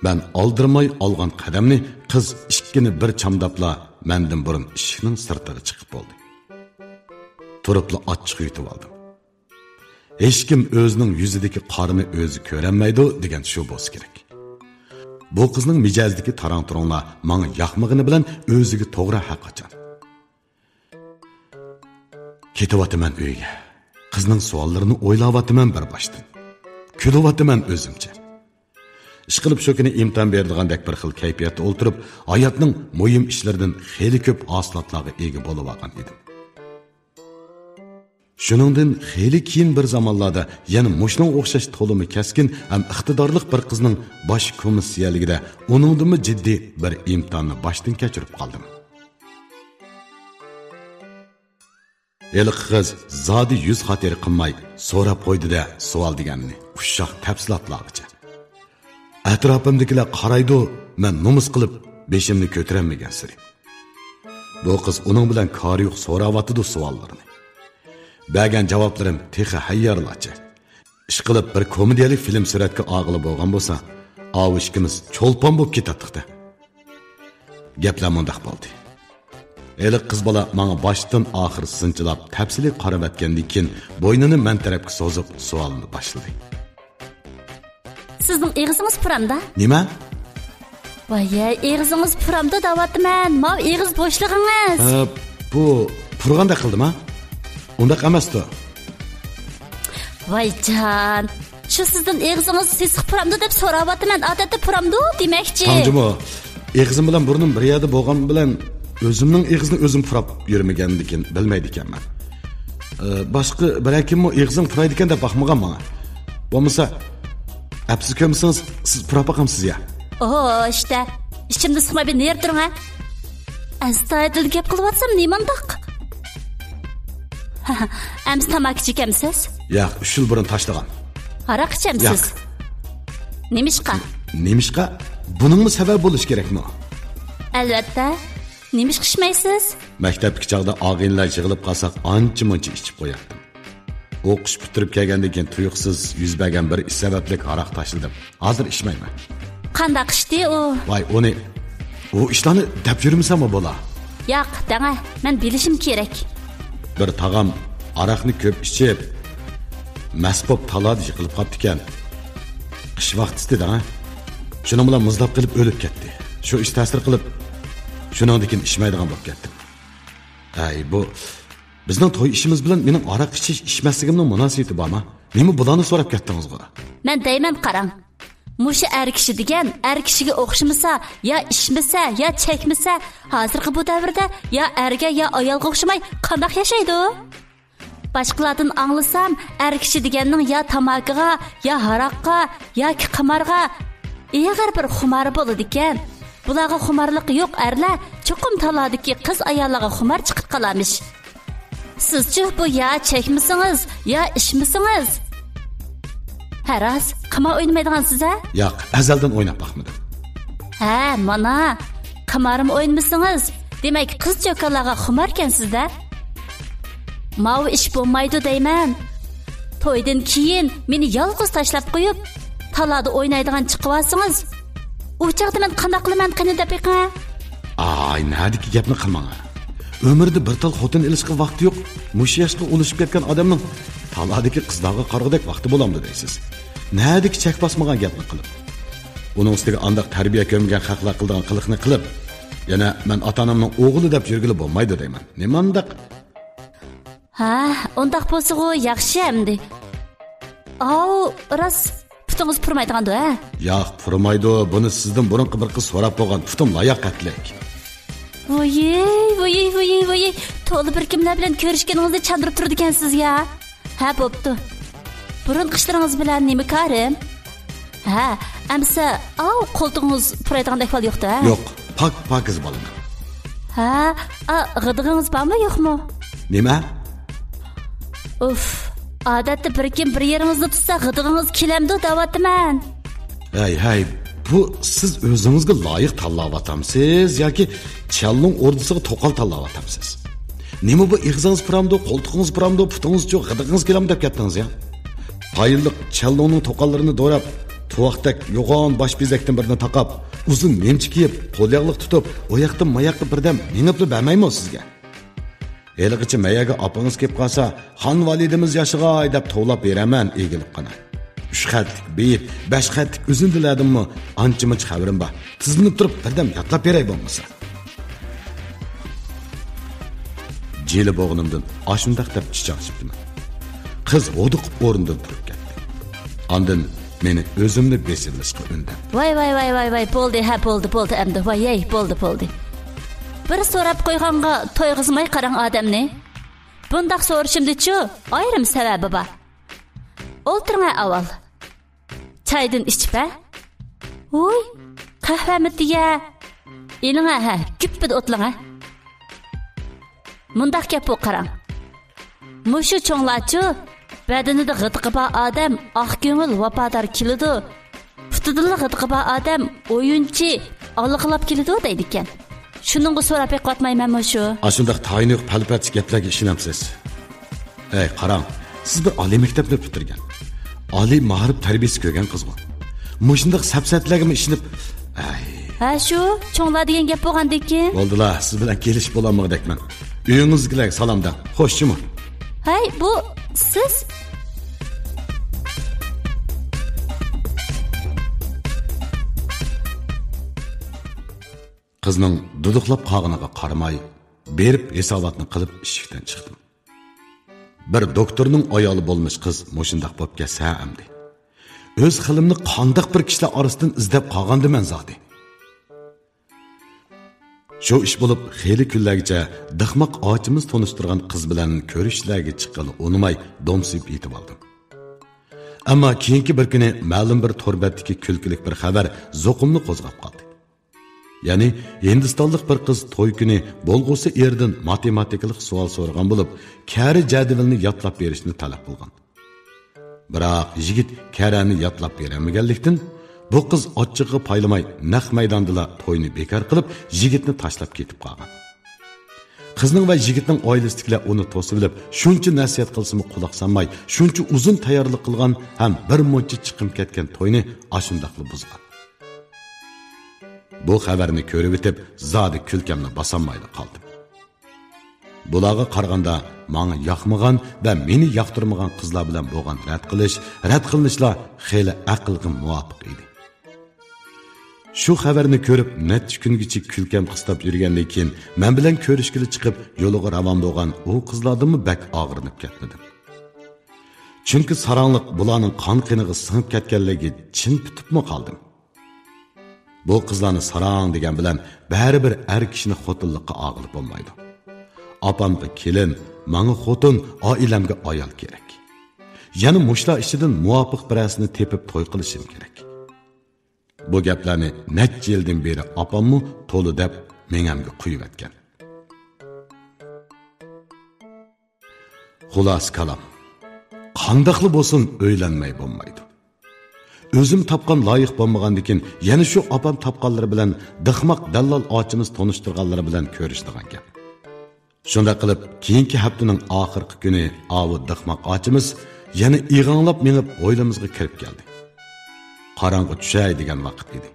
مەن ئالدىرىماي ئالغان قەدەمنى قىز ئىككىنى بىر چامداپلا مەندىن بۇرۇن ئىشىكنىڭ سىرتىغا چىقىپ بولدى. تۇرۇپلا ئاچچىق يۇتۇۋالدىم. ھېچكىم ئۆزىنىڭ يۈزىدىكى قارىنى ئۆزى كۆرەلمەيدۇ دېگەن شۇ بولسا كېرەك. بۇ قىزنىڭ مىجەزىدىكى تاراڭ-تۇرۇڭلار ماڭا ياقمىغىنى بىلەن ئۆزىگە توغرا ھەر قاچان. كېتىۋاتىمەن ئۆيگە. قىزنىڭ سوئاللىرىنى ئويلاۋاتىمەن بىر باشتىن. كۈلۈۋاتىمەن ئۆزۈمچە. ئىشقىلىپ شۇ كۈنى ئىمتىھان بېرىدىغاندەك بىر خىل كەيپىياتتا ئولتۇرۇپ، ھاياتنىڭ مۇھىم ئىشلىرىدىن خېلى كۆپ ھاسىلاتلارغا ئىگە بولۇۋالغان ئىدىم. شۇنىڭدىن خېلى كېيىن بىر زامانلاردا يەنە مۇشۇنىڭغا ئوخشاش تولىمۇ كەسكىن ھەم ئىقتىدارلىق بىر قىزنىڭ باش كومىسسىيەلىكىدە ئۇنىڭدىنمۇ جىددىي بىر ئىمتىھاننى باشتىن كەچۈرۈپ قالدىم. ھېلىقى قىز زادى يۈز خاتىرە قىلماي سوراپ قويدى-دە، سوئال دېگەننى ئۇششاق تەپسىلاتلارغىچە. ئەتراپىمدىكىلەر قارايدۇ، مەن نومۇس قىلىپ بېشىمنى كۆتۈرەلمىگەنسېرى. بۇ قىز ئۇنىڭ بىلەن كارى يوق سوراۋاتىدۇ سوئاللىرىنى. بەرگەن جاۋابلىرىم تېخى ھەييارلارچە. ئىشقىلىپ بىر كومېدىيەلىك فىلىم سۈرەتكە ئالغىلى بولغان بولسا، ئاۋۇ ئىككىمىز چولپان بولۇپ كېتەتتۇق-دە. گەپلەر مۇنداق بولدى. ھېلىقى قىز بالا ماڭا باشتىن ئاخىر سىنچىلاپ، تەپسىلىي قارىۋەتكەندىن كېيىن، بوينىنى مەن تەرەپكە سوزۇپ، سوئالنى باشلىدى. سىزنىڭ ئېغىزىڭىز پۇرامدا؟ نېمە؟ ۋاي، ئېغىزىڭىز پۇرامدا دەۋاتىمەن. ماۋۇ ئېغىز بوشلۇقىڭىز. ئە، بۇ پۇرىغاندەك قىلدىم ھە؟ ئۇنداق ئەمەستۇ. ۋايجان، شۇ سىزدىن ئېغىزىڭىز سېسىق پۇرامدۇ دەپ سوراۋاتىمەن. ئادەتتە پۇرامدۇ دېمەكچى. تاڭجىمۇ، ئېغىزىم بىلەن بۇرنۇم بىر يەردە بولغان بىلەن ئۆزۈمنىڭ ئېغىزىنى ئۆزۈم پۇراپ يۈرمىگەندىكىن بىلمەيدىكەنمەن. ئى، باشقا بىرەر كىممۇ ئېغىزىڭ پۇرايدىكەن دەپ باقمىغان ماڭا. بولمىسا، ئەپسىز كۆرمىسىڭىز، سىز پۇراپ باقامسىز يا؟ ئوھو، ئىشتە. ئىچىمدە سىقماي بىر نېرى تۇرۇڭ ھە. ئەستايىدىل گەپ قىلىۋاتسام نېمانداق؟ ئەمسە تاماكا چېكەمسىز؟ ياق، ئۈچ يىل بۇرۇن تاشلىغان. ھاراق ئىچەمسىز؟ ياق. نېمىشقا؟ نېمىشقا؟ بۇنىڭمۇ سەۋەب بولۇش كېرەكمۇ؟ ئەلۋەتتە. نېمىشقا ئىچمەيسىز؟ مەكتەپتىكى چاغدا ئاغىنىلەر يىغىلىپ قالساق، ئانچە-مۇنچە ئىچىپ قوياتتىم. ئوقۇش پۈتتۈرۈپ كەلگەندىن كېيىن تۇيۇقسىز يۈز بەرگەن بىر ئىش سەۋەبلىك ھاراق تاشلىدىم. ھازىر ئىچمەيمەن. قانداق ئىشتى ئۇ؟ ۋاي، ئۇنى، ئۇ ئىشلارنى دەپ يۈرمىسەممۇ بولا؟ ياق، دەڭە، مەن بىلىشىم كېرەك. بىر تاغام ھاراقنى كۆپ ئىچىپ، مەست بولۇپ تالادا يىقىلىپ قاپتىكەن. قىش ۋاقتىسى دەڭە. شۇنىڭ بىلەن مۇزلاپ قېلىپ ئۆلۈپ كەتتى. شۇ ئىش تەسىر قىلىپ، شۇنىڭدىن كېيىن ئىچمەيدىغان بولۇپ كەتتىم. ئەي، بۇ بىزنىڭ توي ئىشىمىز بىلەن مېنىڭ ھاراق ئىچىش، ئىچمەسلىكىمنىڭ مۇناسىۋىتى بارمۇ؟ نېمە بۇلارنى سوراپ كەتتىڭىزغۇ؟ مەن دەيمەن قاراڭ. مۇشۇ ئەر كىشى دېگەن ئەر كىشىگە ئوخشىمىسا، يا ئىچمىسە، يا چەكمىسە، ھازىرقى بۇ دەۋردە يا ئەرگە، يا ئايالغا ئوخشىماي قانداق ياشايدۇ؟ باشقىلاردىن ئاڭلىسام، ئەر كىشى دېگەننىڭ يا تاماكىغا، يا ھاراققا، ياكى قىمارغا ئېغىر بىر خۇمارى بولىدىكەن. بۇلارغا خۇمارلىقى يوق ئەرلەر چوقۇم تالادىكى قىز ئاياللارغا خۇمار چىقىپ قالارمىش. سىزچۇ بۇ يا چەكمىسىڭىز، يا ئىچمىسىڭىز؟ ھە راست، قىمار ئوينىمايدىغانسىز ھە؟ ياق، ئەزەلدىن ئويناپ باقمىدىم. ھە، مانا، قىمارمۇ ئوينىمىسىڭىز، دېمەك قىز چوكانلارغا خۇماركەنسىز-دە. ماۋۇ ئىش بولمايدۇ دەيمەن. تويدىن كېيىن مېنى يالغۇز تاشلاپ قويۇپ، تالادا ئوينايدىغان چىقىۋالسىڭىز، ئۇ چاغدا مەن قانداق قىلىمەن قېنى دەپ بېقىڭە. ئاي، نەدىكى گەپنى قىلماڭ. ئۆمرىدە بىر تال خوتۇن ئېلىشقا ۋاقتى يوق. مۇشۇ ياشقا ئۇلىشىپ كەتكەن ئادەمنىڭ تالادىكى قىزلارغا قارىغۇدەك ۋاقتى بولامدۇ دەيسىز؟ نەدىكى چەك باسمىغان گەپنى قىلىپ. ئۇنىڭ ئۈستىگە ئانداق تەربىيە كۆرمىگەن خەقلەر قىلىدىغان قىلىقنى قىلىپ، يەنە مەن ئاتا-ئانامنىڭ ئوغلى دەپ يۈرگىلى بولمايدۇ دەيمەن. نېمانداق؟ ھە، ئۇنداق بولسىغۇ ياخشى ئەمدى. ئاۋۇ، راست، پۇتىڭىز پۇرىمايدىغاندۇ، ھە؟ ياق، پۇرىمايدۇ. بۇنى سىزدىن بۇرۇنقى بىر قىز سوراپ بولغان. پۇتۇم لاياق قەتلىك. ۋۇيىي، ۋۇيىي، ۋۇيىي، ۋۇيىي. تولا بىر كىملەر بىلەن كۆرۈشكىنىڭىزنى چاندۇرۇپ تۇرىدىكەنسىز يا. ھە، بوپتۇ. بۇرۇنقى ئىشلىرىڭىز بىلەن نېمە كارىم؟ ھە، ئەمسە، ئاۋۇ قولتۇقىڭىز پۇرايدىغاندەك ئەھۋال يوقتا، ھە؟ يوق، پاك-پاكىز بالىنىڭ. ھە، ئا، غىدىقىڭىز بارمۇ، يوقمۇ؟ نېمە؟ ئۇف، ئادەتتە بىر كىم بىر يېرىڭىزنى تۇتسا، غىدىقىڭىز كېلەمدۇ دەۋاتىمەن. ھەي، ھەي، بۇ سىز ئۆزىڭىزگە لايىق تاللاۋاتامسىز ياكى چيەنلۇڭ ئوردىسىغا توقال تاللاۋاتامسىز؟ نېمە بۇ، ئېغىزىڭىز پۇرامدۇ، قولتۇقىڭىز پۇرامدۇ، پۇتىڭىزچۇ، غىدىقىڭىز كېلەمدۇ دەپ كەتتىڭىز يا؟ تايىنلىق چيەنلۇڭنىڭ توقاللىرىنى دوراپ، تۇۋاقتەك يوغان باش بېزەكتىن بىرنى تاقاپ، ئۇزۇن نىمچە كىيىپ، قول ياغلىق تۇتۇپ، ئۇ ياقتىن ما ياققا بىردەم مېڭىپلا بەرمەيمۇ سىزگە؟ ھېلىغىچە مەيەگە ئاپىڭىز كېلىپ قالسا، خان ۋالىدىمىز ياشىغاي دەپ توۋلاپ بېرەمەن ئېگىلىپ قانا. ئۈچ خەتلىك بېيىت، بەش خەتلىك ئۈزۈندىلەردىنمۇ ئانچە-مۇنچە خەۋىرىم بار. تىزلىنىپ تۇرۇپ بىردەم يادلاپ بېرەي بولمىسا. جىلە بولغىنىمدىن ئاشۇنداق دەپ چىچاڭ چىپتىمەن. قىز ھودۇقۇپ ئورنىدىن تۇرۇپ كەتتى. ئاندىن مېنى ئۆزۈمنى بېسىۋېلىشقا ئۈندەپ. ۋاي، ۋاي، ۋاي، ۋاي، ۋاي، بولدى، ھە، بولدى، بولدى، ئەمدى، ۋاي، ھەي، بولدى، بولدى. بىر سوراپ قويغانغا تويغۇزماي قاراڭ ئادەمنى. بۇنداق سورىشىمدىچۇ، ئايرىم سەۋەبى بار. ئولتۇرۇڭە ئاۋۋال. چايدىن ئىچىپ، ھە؟ ھۇي، قەھۋەمۇ تېگە. ئېلىڭە، ھە، گۈپپىدە ئوتلىڭە. مۇنداق گەپ بۇ، قاراڭ. مۇشۇ چوڭلارچۇ، بەدىنىدە غىدىقى بار ئادەم ئاق كۆڭۈل، ۋاپادار كېلىدۇ. پۇتىدىلا غىدىقى بار ئادەم ئويۇنچى، ئالىقىلاپ كېلىدۇ دەيدىكەن. شۇنىڭغا سوراپ بېقىۋاتمايمەنمۇ شۇ؟ ئاشۇنداق تايىنى يوق پەلىپەتچە گەپلەرگە ئىشىنەمسىز؟ ھەي، قاراڭ، سىز بىر ئالىي مەكتەپنى پۈتتۈرگەن، ئالىي مائارىپ تەربىيىسى كۆرگەن قىزغۇ. مۇشۇنداق سەپسەتىلەرگىمۇ ئىشىنىپ، ھەي. ھە، شۇ، چوڭلار دېگەن گەپ بولغاندىكىن. بولدىلا، سىز بىلەن كېلىشىپ بولالمىغۇدەكمەن. ئۆيىڭىزدىكىلەرگە سالام دەڭ. خوش جۇمۇ. ھەي، بۇ سىز؟ قىزنىڭ دۇدۇقلاپ قالغىنىغا قارىماي، بېرىپ ھېساباتنى قىلىپ ئىشىكتىن چىقتىم. بىر دوكتورنىڭ ئايالى بولمىش قىز مۇشۇنداق بولۇپ كەتسە ئەمدى. ئۆز خىلىمنى قانداق بىر كىشىلەر ئارىسىدىن ئىزدەپ قالغاندىمەن زادى. شۇ ئىش بولۇپ خېلى كۈنلەرگىچە دىخماق ئاچىمىز تونۇشتۇرغان قىز بىلەن كۆرۈشۈشلەرگە چىققىلى ئۇنىماي دومسىيىپ يېتىۋالدىم. ئەمما كېيىنكى بىر كۈنى مەلۇم بىر تور بەتتىكى كۈلكىلىك بىر خەۋەر زوقۇمنى قوزغاپ قالدى. يەنى ھىندىستانلىق بىر قىز توي كۈنى بولغۇسى ئېرىدىن ماتېماتىكىلىق سوئال سورىغان بولۇپ، كەرە جەدۋىلىنى يادلاپ بېرىشنى تەلەپ قىلغان. بىراق يىگىت كەرەنى يادلاپ بېرەلمىگەنلىكتىن، بۇ قىز ئاچچىقىغا پايلىماي نەق مەيداندىلا توينى بىكار قىلىپ، يىگىتنى تاشلاپ كېتىپ قالغان. قىزنىڭ ۋە يىگىتنىڭ ئائىلىسىدىكىلەر ئۇنى توسۇۋېلىپ، شۇنچە نەسىھەت قىلسىمۇ قۇلاق سالماي، شۇنچە ئۇزۇن تەييارلىق قىلغان ھەم بىر مۇنچە چىقىم كەتكەن توينى ئاشۇنداقلا بۇزغان. بۇ خەۋەرنى كۆرۈۋېتىپ، زادى كۈلكەمنى باسالمايلا قالدىم. بۇلارغا قارىغاندا، ماڭا ياقمىغان ۋە مېنى ياقتۇرمىغان قىزلار بىلەن بولغان رەت قىلىش، رەت قىلىنىشلار خېلى ئەقىلگە مۇۋاپىق ئىدى. شۇ خەۋەرنى كۆرۈپ، نەچچە كۈنگىچە كۈلكەم قىستاپ يۈرگەندىن كېيىن، مەن بىلەن كۆرۈشكىلى چىقىپ، يولىغا راۋان بولغان ئۇ قىزلاردىنمۇ بەك ئاغرىنىپ كەتمىدىم. چۈنكى ساراڭلىق بۇلارنىڭ قان قېنىغا سىڭىپ كەتكەنلىكىگە چىن پۈتۈپمۇ قالدىم. بۇ قىزلارنى ساراڭ دېگەن بىلەن بەرىبىر ئەر كىشىنى خوتۇنلۇققا ئالغىلى بولمايدۇ. ئاپامغا كېلىن، ماڭا خوتۇن، ئائىلەمگە ئايال كېرەك. يەنە مۇشۇلار ئىچىدىن مۇۋاپىق بىرەرسىنى تېپىپ توي قىلىشىم كېرەك. بۇ گەپلەرنى نەچچە يىلدىن بېرى ئاپاممۇ تولا دەپ مېڭەمگە قۇيۇۋەتكەن. خۇلاسە كالام، قانداقلا بولسۇن ئۆيلەنمەي بولمايدۇ. ئۆزۈم تاپقان لايىق بولمىغاندىكىن، يەنە شۇ ئاپام تاپقانلىرى بىلەن دىخماق دەللال ئاچىمىز تونۇشتۇرغانلىرى بىلەن كۆرۈشىدىغان گەپ. شۇنداق قىلىپ، كېيىنكى ھەپتىنىڭ ئاخىرقى كۈنى ئاۋۇ دىخماق ئاچىمىز يەنە ئىغاڭلاپ مېڭىپ ھويلىمىزغا كىرىپ كەلدى. قاراڭغۇ چۈشەي دېگەن ۋاقىت ئىدى.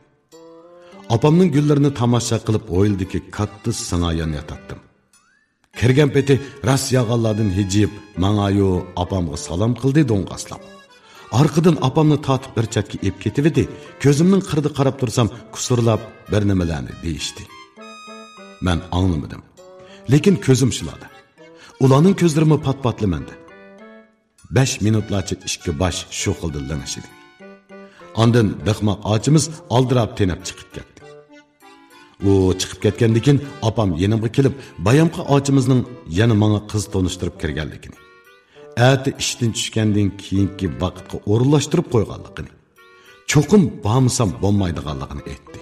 ئاپامنىڭ گۈللىرىنى تاماشا قىلىپ، ھويلىدىكى كاتتا سىڭا يان ياتاتتىم. كىرگەن پېتى راست ياغانلاردىن ھىجىيىپ، ماڭايۇ ئاپامغا سالام قىلدى دوڭغاسلاپ. ئارقىدىن ئاپامنى تارتىپ بىر چەتكە ئېلىپ كېتىۋىدى، كۆزۈمنىڭ قىرىدا قاراپ تۇرسام، كۇسۇرلاپ بىر نېمىلەرنى دېيىشتى. مەن ئاڭلىمىدىم. لېكىن كۆزۈم شۇلاردا. ئۇلارنىڭ كۆزلىرىمۇ پات-پاتلا مەندە. بەش مىنۇتلارچە ئىككى باش شۇ خىلدا لىڭشىدى. ئاندىن دىقماق ئاچىمىز ئالدىراپ تېنەپ چىقىپ كەتتى. ئۇ چىقىپ كەتكەندىن كېيىن ئاپام يېنىمغا كېلىپ، بايامقى ئاچىمىزنىڭ يەنە ماڭا قىز تونۇشتۇرۇپ كىرگەنلىكىنى، ئەتە ئىشتىن چۈشكەندىن كېيىنكى ۋاقىتقا ئورۇنلاشتۇرۇپ قويغانلىقىنى، چوقۇم بارمىسام بولمايدىغانلىقىنى ئېيتتى.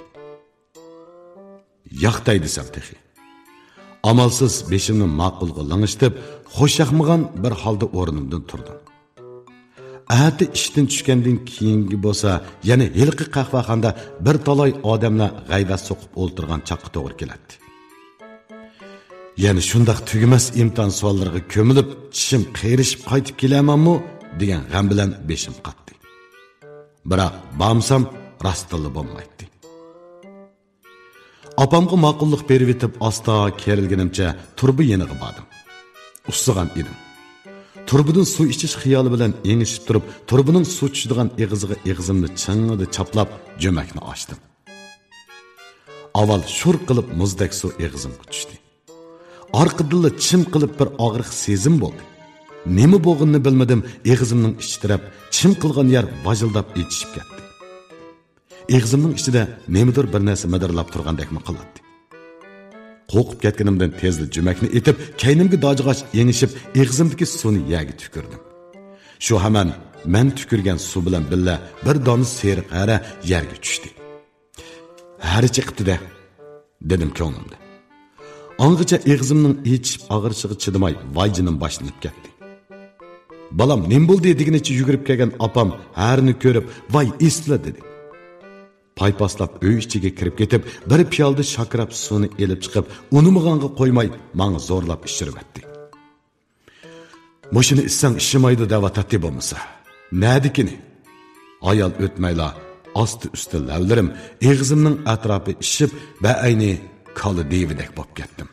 ياقتاي دېسەم تېخى. ئامالسىز بېشىمنى ماقۇلغا لىڭشىتىپ، خۇشياقمىغان بىر ھالدا ئورنۇمدىن تۇردۇم. ئەتە ئىشتىن چۈشكەندىن كېيىنگە بولسا، يەنە ھېلىقى قەھۋەخانىدا بىر تالاي ئادەملەر غەيۋەت سوقۇپ ئولتۇرغان چاغقا توغرا كېلەتتى. يەنە شۇنداق تۈگىمەس ئىمتىھان سوئاللىرىغا كۆمۈلۈپ، چىشىم قېرىشىپ قايتىپ كېلەرمەنمۇ دېگەن غەم بىلەن بېشىم قاتتى. بىراق بارمىسام راستتىنلا بولمايتتى. ئاپامغا ماقۇللۇق بېرىۋېتىپ، ئاستا كېرىلگىنىمچە تۇرۇبا يېنىغا باردىم. ئۇسسىغان ئىدىم. تۇرۇبىدىن سۇ ئىچىش خىيالى بىلەن ئېڭىشىپ تۇرۇپ، تۇرۇبىنىڭ سۇ چۈشىدىغان ئېغىزىغا ئېغىزىمنى چىڭڭىدە چاپلاپ، جۆمەكنى ئاچتىم. ئاۋۋال شۇر قىلىپ مۇزدەك سۇ ئېغىزىمغا چۈشتى. ئارقىدىنلا چىم قىلىپ بىر ئاغرىق سېزىم بولدى. نېمە بولغىنىنى بىلمىدىم، ئېغىزىمنىڭ ئىچى تىترەپ، چىم قىلغان يەر ۋاجىلداپ ئېچىشىپ كەتتى. ئېغىزىمنىڭ ئىچىدە نېمىدۇر بىر نەرسە مىدىرلاپ تۇرغاندەكمۇ قىلاتتى. قورقۇپ كەتكىنىمدىن تېزلا جۆمەكنى ئېتىپ، كەينىمگە داجىغاچ ئېڭىشىپ، ئېغىزىمدىكى سۇنى يەرگە تۈكۈردۈم. شۇ ھامان مەن تۈكۈرگەن سۇ بىلەن بىللە بىر دانە سېرىق ھەرە يەرگە چۈشتى. «ھەرە چىقىپتۇ-دە» دېدىم كۆڭلۈمدە. ئاڭغىچە ئېغىزىمنىڭ ئېچىشىپ ئاغرىشىغا چىدىماي، ۋاي جېنىم باشلىنىپ كەتتى. بالام، نېمە بولدى دېگىنىچە يۈگۈرۈپ كەلگەن ئاپام ھەرىنى كۆرۈپ، «ۋاي، ئېسىتلا» دېدى. پايپاسلاپ ئۆي ئىچىگە كىرىپ كېتىپ، بىر پىيالىدە شاكىراپ سۇنى ئېلىپ چىقىپ، ئۇنىمىغانغا قويماي، ماڭا زورلاپ ئىچۈرۈۋەتتى. «مۇشۇنى ئىچسەڭ ئىششىمايدۇ» دەۋاتاتتى بولمىسا. نەدىكىنى؟ ئايال ئۆتمەيلا ئاستى-ئۈستى لەۋلىرىم، ئېغىزىمنىڭ ئەتراپى ئىششىپ، بەئەينى كالا دىۋىدەك بولۇپ كەتتىم.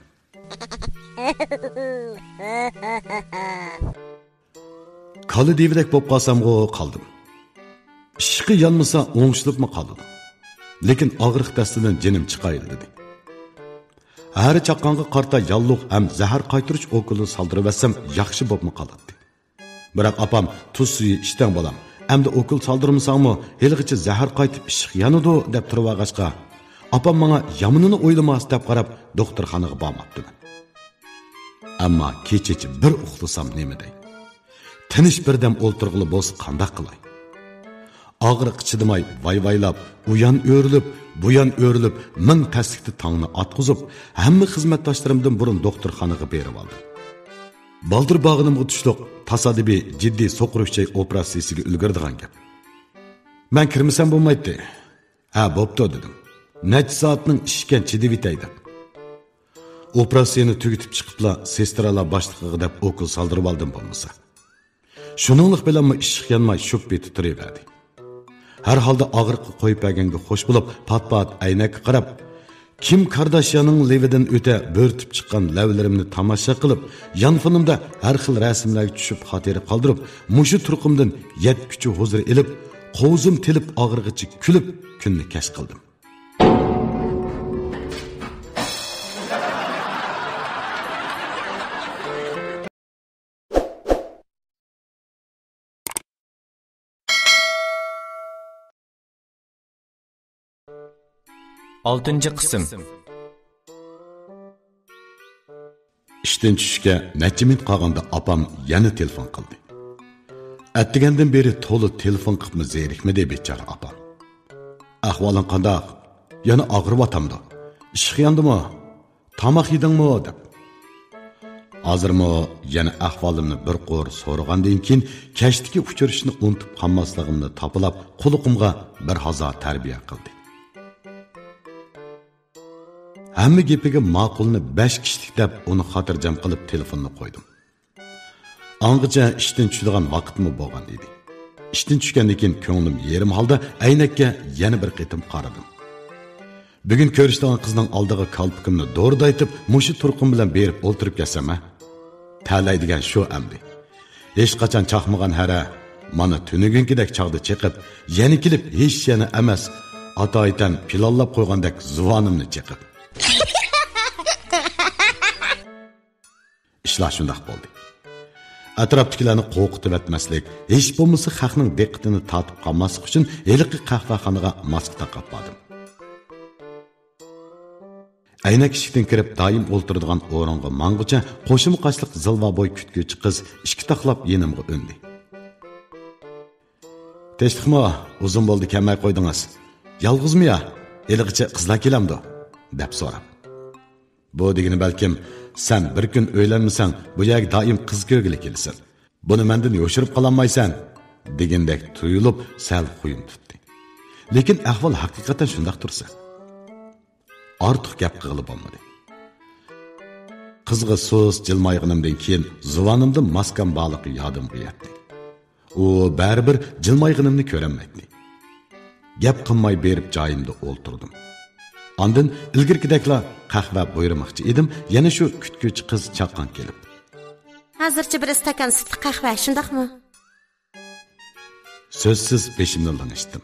كالا دىۋىدەك بولۇپ قالسامغۇ قالدىم. ئىششىقى يانمىسا ئوڭشىلىپمۇ قالىدۇ. لېكىن ئاغرىق دەستىدىن جېنىم چىقايلا دېدى. ھەرە چاققانغا قارىتا ياللۇغ ھەم زەھەر قايتۇرۇش ئوكۇلى سالدۇرۇۋەتسەم ياخشى بوپمۇ قالاتتى. بىراق ئاپام «تۇز سۈيى ئىچتىڭ بالام، ئەمدى ئوكۇل سالدۇرمىساڭمۇ ھېلىغىچە زەھەر قايتىپ ئىششىق يانىدۇ» دەپ تۇرۇۋالغاچقا، ئاپام ماڭا يامىنىنى ئويلىماس دەپ قاراپ دوختۇرخانىغا بارماپتىمەن. ئەمما كېچىچە بىر ئۇخلىسام نېمە دەي؟ تىنچ بىردەم ئولتۇرغىلى بولسا قانداق قىلاي؟ ئاغرىققا چىدىماي ۋاي-ۋايلاپ، ئۇيان ئۆرۈلۈپ، بۇيان ئۆرۈلۈپ، مىڭ تەسلىكتە تاڭنى ئاتقۇزۇپ، ھەممە خىزمەتداشلىرىمدىن بۇرۇن دوختۇرخانىغا بېرىۋالدىم. بالدۇر بارغىنىمغا تۇشلۇق تاسادىپىي جىددىي سوقۇر-ئۈچەي ئوپېراتسىيىسىگە ئۈلگۈرىدىغان گەپ. مەن كىرمىسەم بولمايتتى. «ھە، بوپتۇ» دېدىم. نەچچە سائەتنىڭ ئىشىكەن چىدىۋېتەي دەپ. ئوپېراتسىيىنى تۈگىتىپ چىقىپلا سېسترالار باشلىقىغا دەپ ئوكۇل سالدۇرۇۋالدىم بولمىسا. شۇنىڭلىق بىلەنمۇ ئىششىق يانماي شۇ پېتى تۇرۇۋەردى. ھەر ھالدا ئاغرىققا قويۇپ بەرگەنگە خوش بولۇپ، پات-پات ئەينەككە قاراپ، كىم كارداشياننىڭ لېۋىدىن ئۆتە بۆرتۈپ چىققان لەۋلىرىمنى تاماشا قىلىپ، يانفونۇمدا ھەر خىل رەسىملەرگە چۈشۈپ خاتىرە قالدۇرۇپ، مۇشۇ تۇرقۇمدىن يەتكۈچە ھۇزۇر ئېلىپ، قوۋزۇم تېلىپ ئاغرىغىچە كۈلۈپ كۈننى كەچ قىلدىم. ئالتىنچى قىسىم. ئىشتىن چۈشۈشكە نەچچە مىنۇت قالغاندا ئاپام يەنە تېلېفون قىلدى. ئەتىگەندىن بېرى تولا تېلېفون قىلىپمۇ زېرىكمىدى بىچارە ئاپام. «ئەھۋالىڭ قانداق؟ يەنە ئاغرىۋاتامدۇ؟ ئىششىق ياندىمۇ؟ تاماق يېدىڭمۇ؟» دەپ. ھازىرمۇ يەنە ئەھۋالىمنى بىر قۇر سورىغاندىن كېيىن، كەچتىكى ئۇچرىشىشنى ئۇنتۇپ قالماسلىقىمنى تاپىلاپ، قۇلىقىمغا بىر ھازا تەربىيە قىلدى. ھەممە گېپىگە ماقۇلنى بەش كىشىلىك دەپ، ئۇنى خاتىرجەم قىلىپ تېلېفوننى قويدۇم. ئاڭغىچە ئىشتىن چۈشىدىغان ۋاقىتمۇ بولغان ئىدى. ئىشتىن چۈشكەندىن كېيىن كۆڭلۈم يېرىم ھالدا ئەينەككە يەنە بىر قېتىم قارىدىم. بۈگۈن كۆرۈشىدىغان قىزنىڭ ئالدىغا كالپۇكۇمنى دورىدايتىپ، مۇشۇ تۇرقۇم بىلەن بېرىپ ئولتۇرۇپ كەلسەم ھە؟ تەلەيدىگەن شۇ ئەمدى. ھېچقاچان چاقمىغان ھەرە، مانا تۈنۈگۈنكىدەك چاغدا چېقىپ، يەنە كېلىپ ھېچ يەنە ئەمەس، ئاتايىتەن پىلانلاپ قويغاندەك زۇۋانىمنى چېقىپ. ئىشلار شۇنداق بولدى. ئەتراپتىكىلەرنى قورقۇتۇۋەتمەسلىك، ھېچ بولمىسا خەقنىڭ دىققىتىنى تارتىپ قالماسلىق ئۈچۈن ھېلىقى قەھۋەخانىغا ماسكا تاقاپ باردىم. ئەينەك ئىشىكتىن كىرىپ، دائىم ئولتۇرىدىغان ئورۇنغا ماڭغۇچە، قوشۇما قاشلىق زىلۋا بوي كۈتكۈچى قىز ئىككى تاقلاپ يېنىمغا ئۈندى. تىنچلىقمۇ؟ ئۇزۇن بولدى كەلمەي قويدىڭىز. يالغۇزمۇ يا؟ ھېلىغىچە قىزلار كېلەمدۇ؟ دەپ سوراپ. بۇ دېگىنى بەلكىم، سەن بىر كۈن ئۆيلەنمىسەڭ، بۇ يەرگە دائىم قىز كۆرگىلى كېلىسەن. بۇنى مەندىن يوشۇرۇپ قالالمايسەن، دېگەندەك تۇيۇلۇپ، سەل خۇيۇم تۇتتى. لېكىن ئەھۋال ھەقىقەتەن شۇنداق تۇرسا. ئارتۇق گەپ قىلغىلى بولمىدى. قىزغا سۇس جىلمايغىنىمدىن كېيىن زۇۋانىمدا ماسكام بارلىقى يادىمغا يەتتى. ئۇ بەرىبىر جىلمايغىنىمنى كۆرەلمەيتتى. گەپ قىلماي بېرىپ جايىمدا ئولتۇردۇم. ئاندىن ئىلگىرىكىدەكلا قەھۋە بۇيرۇماقچى ئىدىم، يەنە شۇ كۈتكۈچى قىز چاققان كېلىپ. ھازىرچە بىر ئىستاكان سۈتلۈك قەھۋە، شۇنداقمۇ؟ سۆزسىز بېشىمنى لىڭشىتتىم.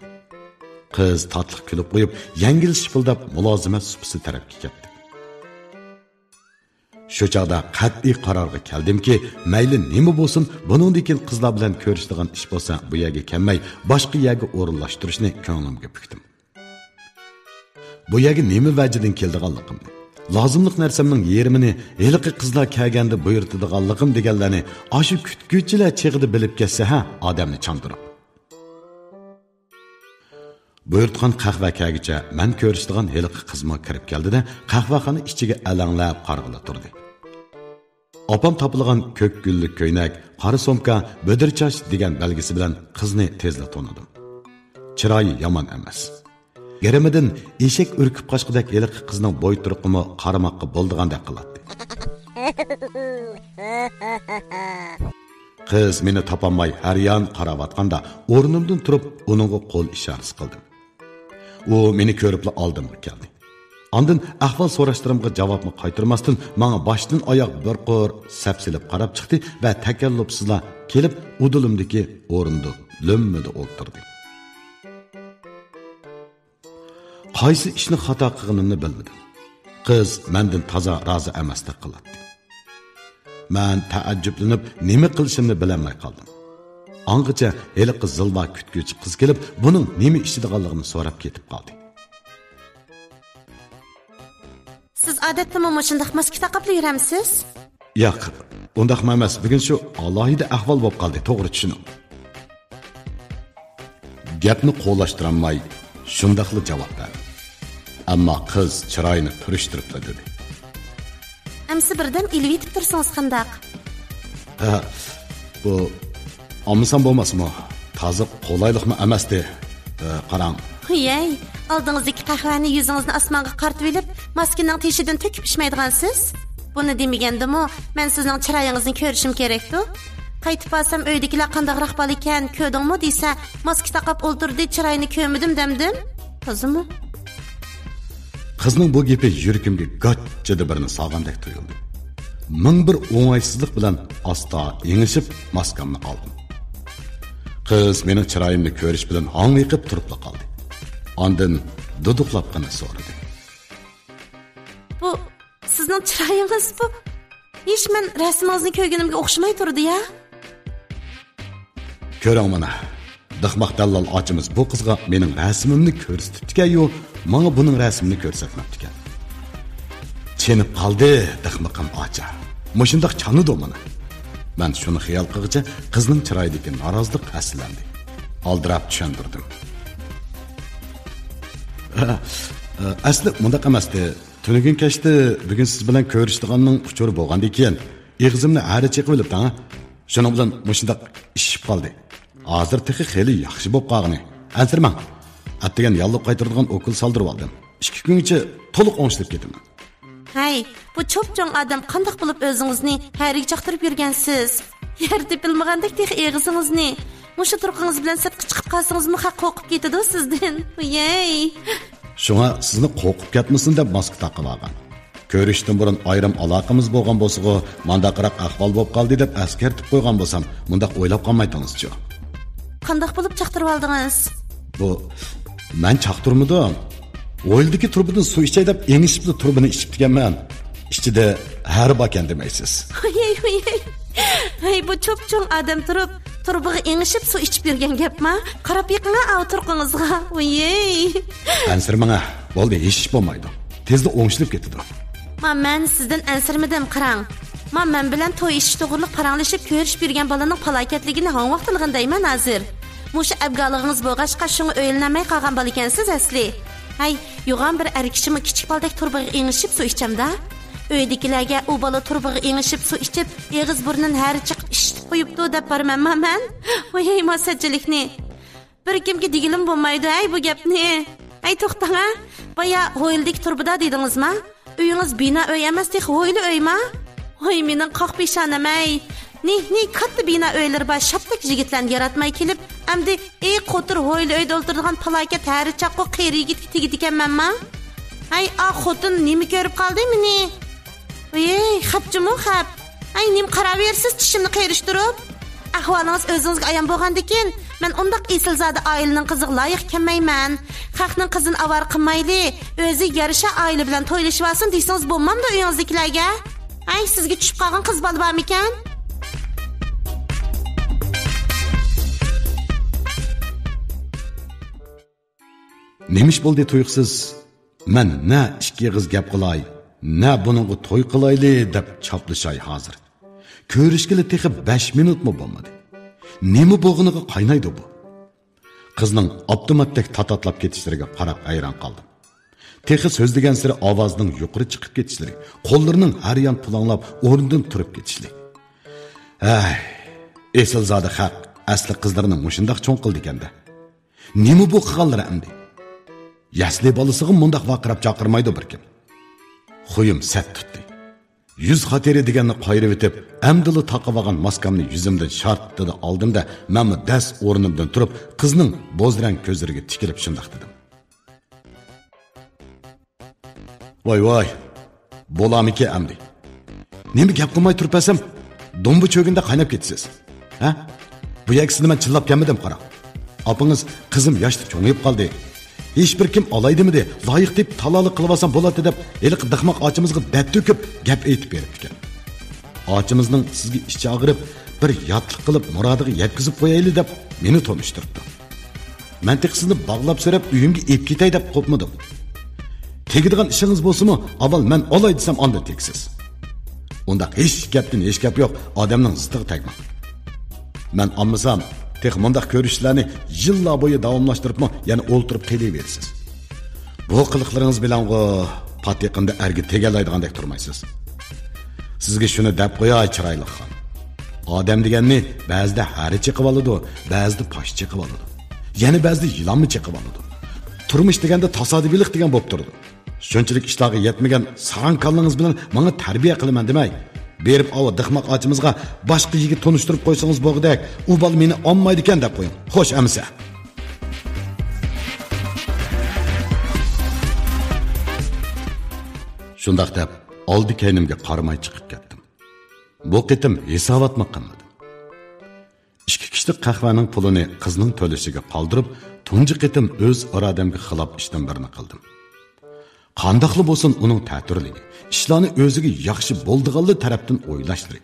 قىز تاتلىق كۈلۈپ قويۇپ، يەڭگىل شىپىلداپ مۇلازىمەت سۇپىسى تەرەپكە كەتتى. شۇ چاغدا قەتئىي قارارغا كەلدىمكى، مەيلى نېمە بولسۇن، بۇنىڭدىن كېيىن قىزلار بىلەن كۆرۈشىدىغان ئىش بولسا، بۇ يەرگە كەلمەي، باشقا يەرگە ئورۇنلاشتۇرۇشنى كۆڭلۈمگە پۈكتۈم. بۇ يەرگە نېمە ۋەجىدىن كېلىدىغانلىقىمنى، لازىملىق نەرسەمنىڭ يېرىمىنى ھېلىقى قىزلار كەلگەندە بۇيرۇتىدىغانلىقىم دېگەنلەرنى ئاشۇ كۈتكۈچىلەر چېغىدا بىلىپ كەتسە ھە، ئادەمنى چاندۇرۇپ. بۇيرۇتقان قەھۋە كەلگۈچە مەن كۆرۈشىدىغان ھېلىقى قىزمۇ كىرىپ كەلدى-دە، قەھۋەخانا ئىچىگە ئەلەڭلەپ قارىغىلى تۇردى. ئاپام تاپىلىغان كۆك گۈللۈك كۆينەك، قارا سومكا، بۆدۈر چاچ دېگەن بەلگىسى بىلەن قىزنى تېزلا تونۇدۇم. چىرايى يامان ئەمەس. گىرىمىدىن ئېشەك ئۈركۈپ قاچقۇدەك ھېلىقى قىزنىڭ بوي تۇرقىمۇ قارىماققا بولىدىغاندەك قىلاتتى. قىز مېنى تاپالماي ھەر يان قاراۋاتقاندا ئورنۇمدىن تۇرۇپ ئۇنىڭغا قول ئىشارىسى قىلدىم. ئۇ مېنى كۆرۈپلا ئالدىمغا كەلدى. ئاندىن ئەھۋال سوراشلىرىمغا جاۋابمۇ قايتۇرماستىن ماڭا باشتىن ئاياغ بىر قۇر سەپسېلىپ قاراپ چىقتى ۋە تەكەللۇپسىزلا كېلىپ ئۇدۇلۇمدىكى ئورۇندا لۆممىدە ئولتۇردى. قايسى ئىشنى خاتا قىلغىنىمنى بىلمىدىم. قىز مەندىن تازا رازى ئەمەستەك قىلاتتى. مەن تەئەججۈپلىنىپ، نېمە قىلىشىمنى بىلەلمەي قالدىم. ئاڭغىچە ھېلىقى زىلۋا كۈتكۈچى قىز كېلىپ، بۇنىڭ نېمە ئىچىدىغانلىقىنى سوراپ كېتىپ قالدى. سىز ئادەتتىمۇ مۇشۇنداق ماسكا تاقاپلا يۈرەمسىز؟ ياق، ئۇنداقمۇ ئەمەس. بۈگۈن شۇ ئالاھىدە ئەھۋال بولۇپ قالدى، توغرا چۈشىنىڭ. گەپنى قولاشتۇرالماي، شۇنداقلا جاۋاب بەردىم. ئەمما قىز چىرايىنى پۈرۈشتۈرۈپلا دېدى. ئەمسە بىردەم ئېلىۋېتىپ تۇرسىڭىز قانداق؟ ھە، بۇ ئالمىسام بولماسمۇ؟ تازا قولايلىقمۇ ئەمەستى. ھە، قاراڭ. ھۇيەي، ئالدىڭىزدىكى قەھۋەنى يۈزىڭىزنى ئاسمانغا قارىتىۋېلىپ، ماسكىنىڭ تېشىدىن تۆكۈپ ئىچمەيدىغانسىز؟ بۇنى دېمىگەندىمۇ، مەن سىزنىڭ چىرايىڭىزنى كۆرۈشۈم كېرەكتۇ. قايتىپ بارسام، ئۆيدىكىلەر قانداقراق بالا ئىكەن، كۆردۈڭمۇ دېسە، ماسكا تاقاپ ئولتۇردى، چىرايىنى كۆرمىدىم دەمدىم. تازىمۇ؟ قىزنىڭ بۇ گېپى يۈرىكىمگە گاچچىدا بىرنى سالغاندەك تۇيۇلدى. مىڭ بىر ئوڭايسىزلىق بىلەن ئاستا ئېڭىشىپ، ماسكامنى ئالدىم. قىز مېنىڭ چىرايىمنى كۆرۈش بىلەن ھاڭۋېقىپ تۇرۇپلا قالدى. ئاندىن دۇدۇقلاپقىنە سورىدى. بۇ سىزنىڭ چىرايىڭىز بۇ. ھېچ مەن رەسىمىڭىزنى كۆرگىنىمگە ئوخشىماي تۇرىدۇ يا. كۆرۈڭ مانا، دىخماق دەللال ئاچىمىز بۇ قىزغا مېنىڭ رەسىمىمنى كۆرسىتىپتىكەن-يۇ، ماڭا بۇنىڭ رەسىمىنى كۆرسەتمەپتىكەن. چېنىپ قالدى دىخمىقىم ئاچا. مۇشۇنداق چانىدۇ مانا. مەن شۇنى خىيال قىلغۇچە قىزنىڭ چىرايىدىكى نارازىلىق ھەسسىلەندى. ئالدىراپ چۈشەندۈردۈم. ئە، ئە، ئەسلى مۇنداق ئەمەستى. تۈنۈگۈن كەچتە بۈگۈن سىز بىلەن كۆرۈشىدىغاننىڭ ئۇچۇرى بولغاندىكىن، ئېغىزىمنى ھەرە چېقىۋېلىپتىڭ ھە؟ شۇنىڭ بىلەن مۇشۇنداق ئىششىپ قالدى. ھازىر تېخى خېلى ياخشى بولۇپ قالغىنى. ئەنسىرىمەڭ. ئەتىگەن ياللۇغ قايتۇرىدىغان ئوكۇل سالدۇرۇۋالدىم. ئىككى كۈنگىچە تولۇق ئوڭشىلىپ كېتىمەن. ھەي، بۇ چوپچوڭ ئادەم قانداق بولۇپ ئۆزىڭىزنى ھەرىگە چاقتۇرۇپ يۈرگەنسىز؟ يەر تېپىلمىغاندەك تېخى ئېغىزىڭىزنى. مۇشۇ تۇرقىڭىز بىلەن سىرتقا چىقىپ قالسىڭىزمۇ خەق قورقۇپ كېتىدۇ سىزدىن. ۋىيەي. شۇڭا سىزنى قورقۇپ كەتمىسۇن دەپ ماسكا تاقىۋالغان. كۆرۈشتىن بۇرۇن ئايرىم ئالاقىمىز بولغان بولسىغۇ، مانداقراق ئەھۋال بولۇپ قالدى دەپ ئەسكەرتىپ قويغان بولسام، مۇنداق ئويلاپ قالمايتىڭىزچۇ؟ قانداق بولۇپ چاقتۇرۇۋالدىڭىز؟ بۇ، مەن چاقتۇرمىدىم. ھويلىدىكى تۇرۇبىدىن سۇ ئىچەي دەپ ئېڭىشىپلا تۇرۇبىنى ئىچىپتىكەنمەن. ئىچىدە ھەرە باركەن دېمەيسىز. ھويەي، ھويەي. ھەي، بۇ چوپچوڭ ئادەم تۇرۇپ، تۇرۇبىغا ئېڭىشىپ سۇ ئىچىپ يۈرگەن گەپما؟ قاراپ بېقىڭا ئاۋۇ تۇرقىڭىزغا. ۋىيەي. ئەنسىرىمەڭە، بولدى، ھېچ ئىش بولمايدۇ. تېزلا ئوڭشىلىپ كېتىدۇ. ما، مەن سىزدىن ئەنسىرىمىدىم، قاراڭ. ما، مەن بىلەن توي ئىشى توغرىلىق پاراڭلىشىپ كۆرۈشۈپ يۈرگەن بالىنىڭ پالاكەتلىكىنى ھاڭۋاقتىلىغىنى دەيمەن ھازىر. مۇشۇ ئەبگالىغىڭىز بولغاچقا شۇڭا ئۆيلىنەلمەي قالغان بالىكەنسىز ئەسلى. ھەي، يوغان بىر ئەر كىشىمۇ كىچىك بالىدەك تۇرۇبىغا ئېڭىشىپ سۇ ئىچەمدا؟ ئۆيدىكىلەرگە ئۇ بالا تۇرۇبىغا ئېڭىشىپ سۇ ئىچىپ، ئېغىز بۇرنىنى ھەرە چىقىپ ئىششىتىپ قويۇپتۇ دەپ بارىمەنما مەن؟ ۋاي، ھەي، ما سەتچىلىكنى. بىر كىمگە دېگىلىمۇ بولمايدۇ ھەي بۇ گەپنى. ھەي، توختاڭ ھە. بايا ھويلىدىكى تۇرۇبىدا دېدىڭىزما؟ ئۆيىڭىز بىنا ئۆي ئەمەس، تېخى ھويلا ئۆيما؟ ھوي، مېنىڭ قاق پېشانەم ھەي. نى، نى، كاتتا بىنا ئۆيلىرى بار شاپتەك يىگىتلەرنى ياراتماي كېلىپ، ئەمدى ئى قوتۇر ھويلا ئۆيدە ئولتۇرىدىغان پالاكەت ھەرە چاققۇ قېرى يىگىتكە تېگىدىكەنمەنما؟ ھەي، ئا خوتۇن نېمە كۆرۈپ قالدى مېنى؟ ۋىي، خەپ جۇمۇ خەپ. ئەي، نېمە قاراۋېرىسىز چىشىمنى قېرىشتۇرۇپ؟ ئەھۋالىڭىز ئۆزىڭىزگە ئايان بولغاندىكىن، مەن ئۇنداق ئېسىلزادە ئائىلىنىڭ قىزىغا لايىق كەلمەيمەن. خەقنىڭ قىزىنى ئاۋارە قىلمايلى، ئۆزىگە يارىشا ئائىلە بىلەن تويلىشىۋالسۇن دېسىڭىز بولمامدۇ ئۆيىڭىزدىكىلەرگە؟ ئەي، سىزگە چۈشۈپ قالغان قىز بالا بارمىكەن؟ نېمە ئىش بولدى تۇيۇقسىز؟ مەن نە ئىككى ئېغىز گەپ قىلاي، نە بۇنىڭغا توي قىلايلى دەپ چاپلىشاي ھازىر. كۆرۈشكىلى تېخى بەش مىنۇتمۇ بولمىدى. نېمە بولغىنىغا قاينايدۇ بۇ؟ قىزنىڭ ئاپتوماتتەك تاتاتلاپ كېتىشلىرىگە قاراپ ھەيران قالدىم. تېخى سۆزلىگەنسېرى ئاۋازىنىڭ يۇقىرى چىقىپ كېتىشلىرى، قوللىرىنىڭ ھەر يان پۇلاڭلاپ ئورنىدىن تۇرۇپ كېتىشلىرى. ھەي، ئېسىلزادە خەق ئەسلى قىزلىرىنى مۇشۇنداق چوڭ قىلىدىكەن-دە. نېمە بۇ قىلغانلىرى ئەمدى؟ يەسلى بالىسىغا مۇنداق ۋارقىراپ چاقىرمايدۇ بىر كىم. خۇيۇم سەت تۇتتى. يۈز خاتىرە دېگەننى قايرىۋېتىپ، ئەمدىلا تاقىۋالغان ماسكامنى يۈزۈمدىن شارتتىدە ئالدىم-دە، مەنمۇ دەس ئورنۇمدىن تۇرۇپ، قىزنىڭ بوز رەڭ كۆزلىرىگە تىكىلىپ شۇنداق دېدىم. ۋاي، ۋاي، بولامىكى ئەمدى؟ نېمە گەپ قىلماي تۇرۇپ بەرسەم، دومبا چۆگۈندە قايناپ كېتىسىز. ھە؟ بۇ يەرگە سىزنى مەن چىللاپ كەلمىدىم، قاراڭ. ئاپىڭىز قىزىم ياشتا چوڭىيىپ قالدى. ھېچبىر كىم ئالاي دېمىدى، لايىق دەپ تالالىق قىلىۋالسام بولاتتى دەپ، ھېلىقى دىقماق ئاچىمىزغا دەرد تۆكۈپ گەپ ئېيتىپ بېرىپتىكەن. ئاچىمىزنىڭ سىزگە ئىچى ئاغرىپ، بىر ياتلىق قىلىپ مۇرادىغا يەتكۈزۈپ قويايلى دەپ مېنى تونۇشتۇرۇپتۇ. مەن تېخى سىزنى باغلاپ سۆرەپ ئۆيۈمگە ئېلىپ كېتەي دەپ قوپمىدىم. تېگىدىغان ئىشىڭىز بولسىمۇ، ئاۋۋال مەن ئالاي دېسەم ئاندىن تېگىسىز. ئۇنداق ھېچ گەپتىن ھېچ گەپ يوق، ئادەمنىڭ زىتىغا تەگمەڭ. مەن ئالمىسام، تېخى مۇنداق كۆرۈشۈشلەرنى يىللار بويى داۋاملاشتۇرۇپمۇ يەنە ئولتۇرۇپ قېلىۋېرىسىز. بۇ قىلىقلىرىڭىز بىلەنغۇ پات يېقىندا ئەرگە تېگەلەيدىغاندەك تۇرمايسىز. سىزگە شۇنى دەپ قوياي، چىرايلىق خان. ئادەم دېگەننى بەزىدە ھەرە چېقىۋالىدۇ، بەزىدە پاش چېقىۋالىدۇ. يەنە بەزىدە يىلانمۇ چېقىۋالىدۇ. تۇرمۇش دېگەندە تاسادىپىيلىق دېگەن بولۇپ تۇرىدۇ. شۇنچىلىك ئىشلارغا يەتمىگەن ساراڭ كاللىڭىز بىلەن ماڭا تەربىيە قىلىمەن دېمەي. بېرىپ ئاۋۇ دىقماق ئاچىمىزغا باشقا يىگىت تونۇشتۇرۇپ قويسىڭىز بولغۇدەك، ئۇ بالا مېنى ئالمايدىكەن دەپ قويۇڭ. خوش ئەمىسە. شۇنداق دەپ، ئالدى كەينىمگە قارىماي چىقىپ كەتتىم. بۇ قېتىم ھېساباتمۇ قىلمىدىم. ئىككى كىشىلىك قەھۋەنىڭ پۇلىنى قىزنىڭ تۆلىشىگە قالدۇرۇپ، تۇنجى قېتىم ئۆز ئىرادەمگە خىلاپ ئىشتىن بىرنى قىلدىم. قانداقلا بولسۇن، ئۇنىڭ تەتۈرلۈكى، ئىشلارنى ئۆزىگە ياخشى بولىدىغانلا تەرەپتىن ئويلاشلىرى،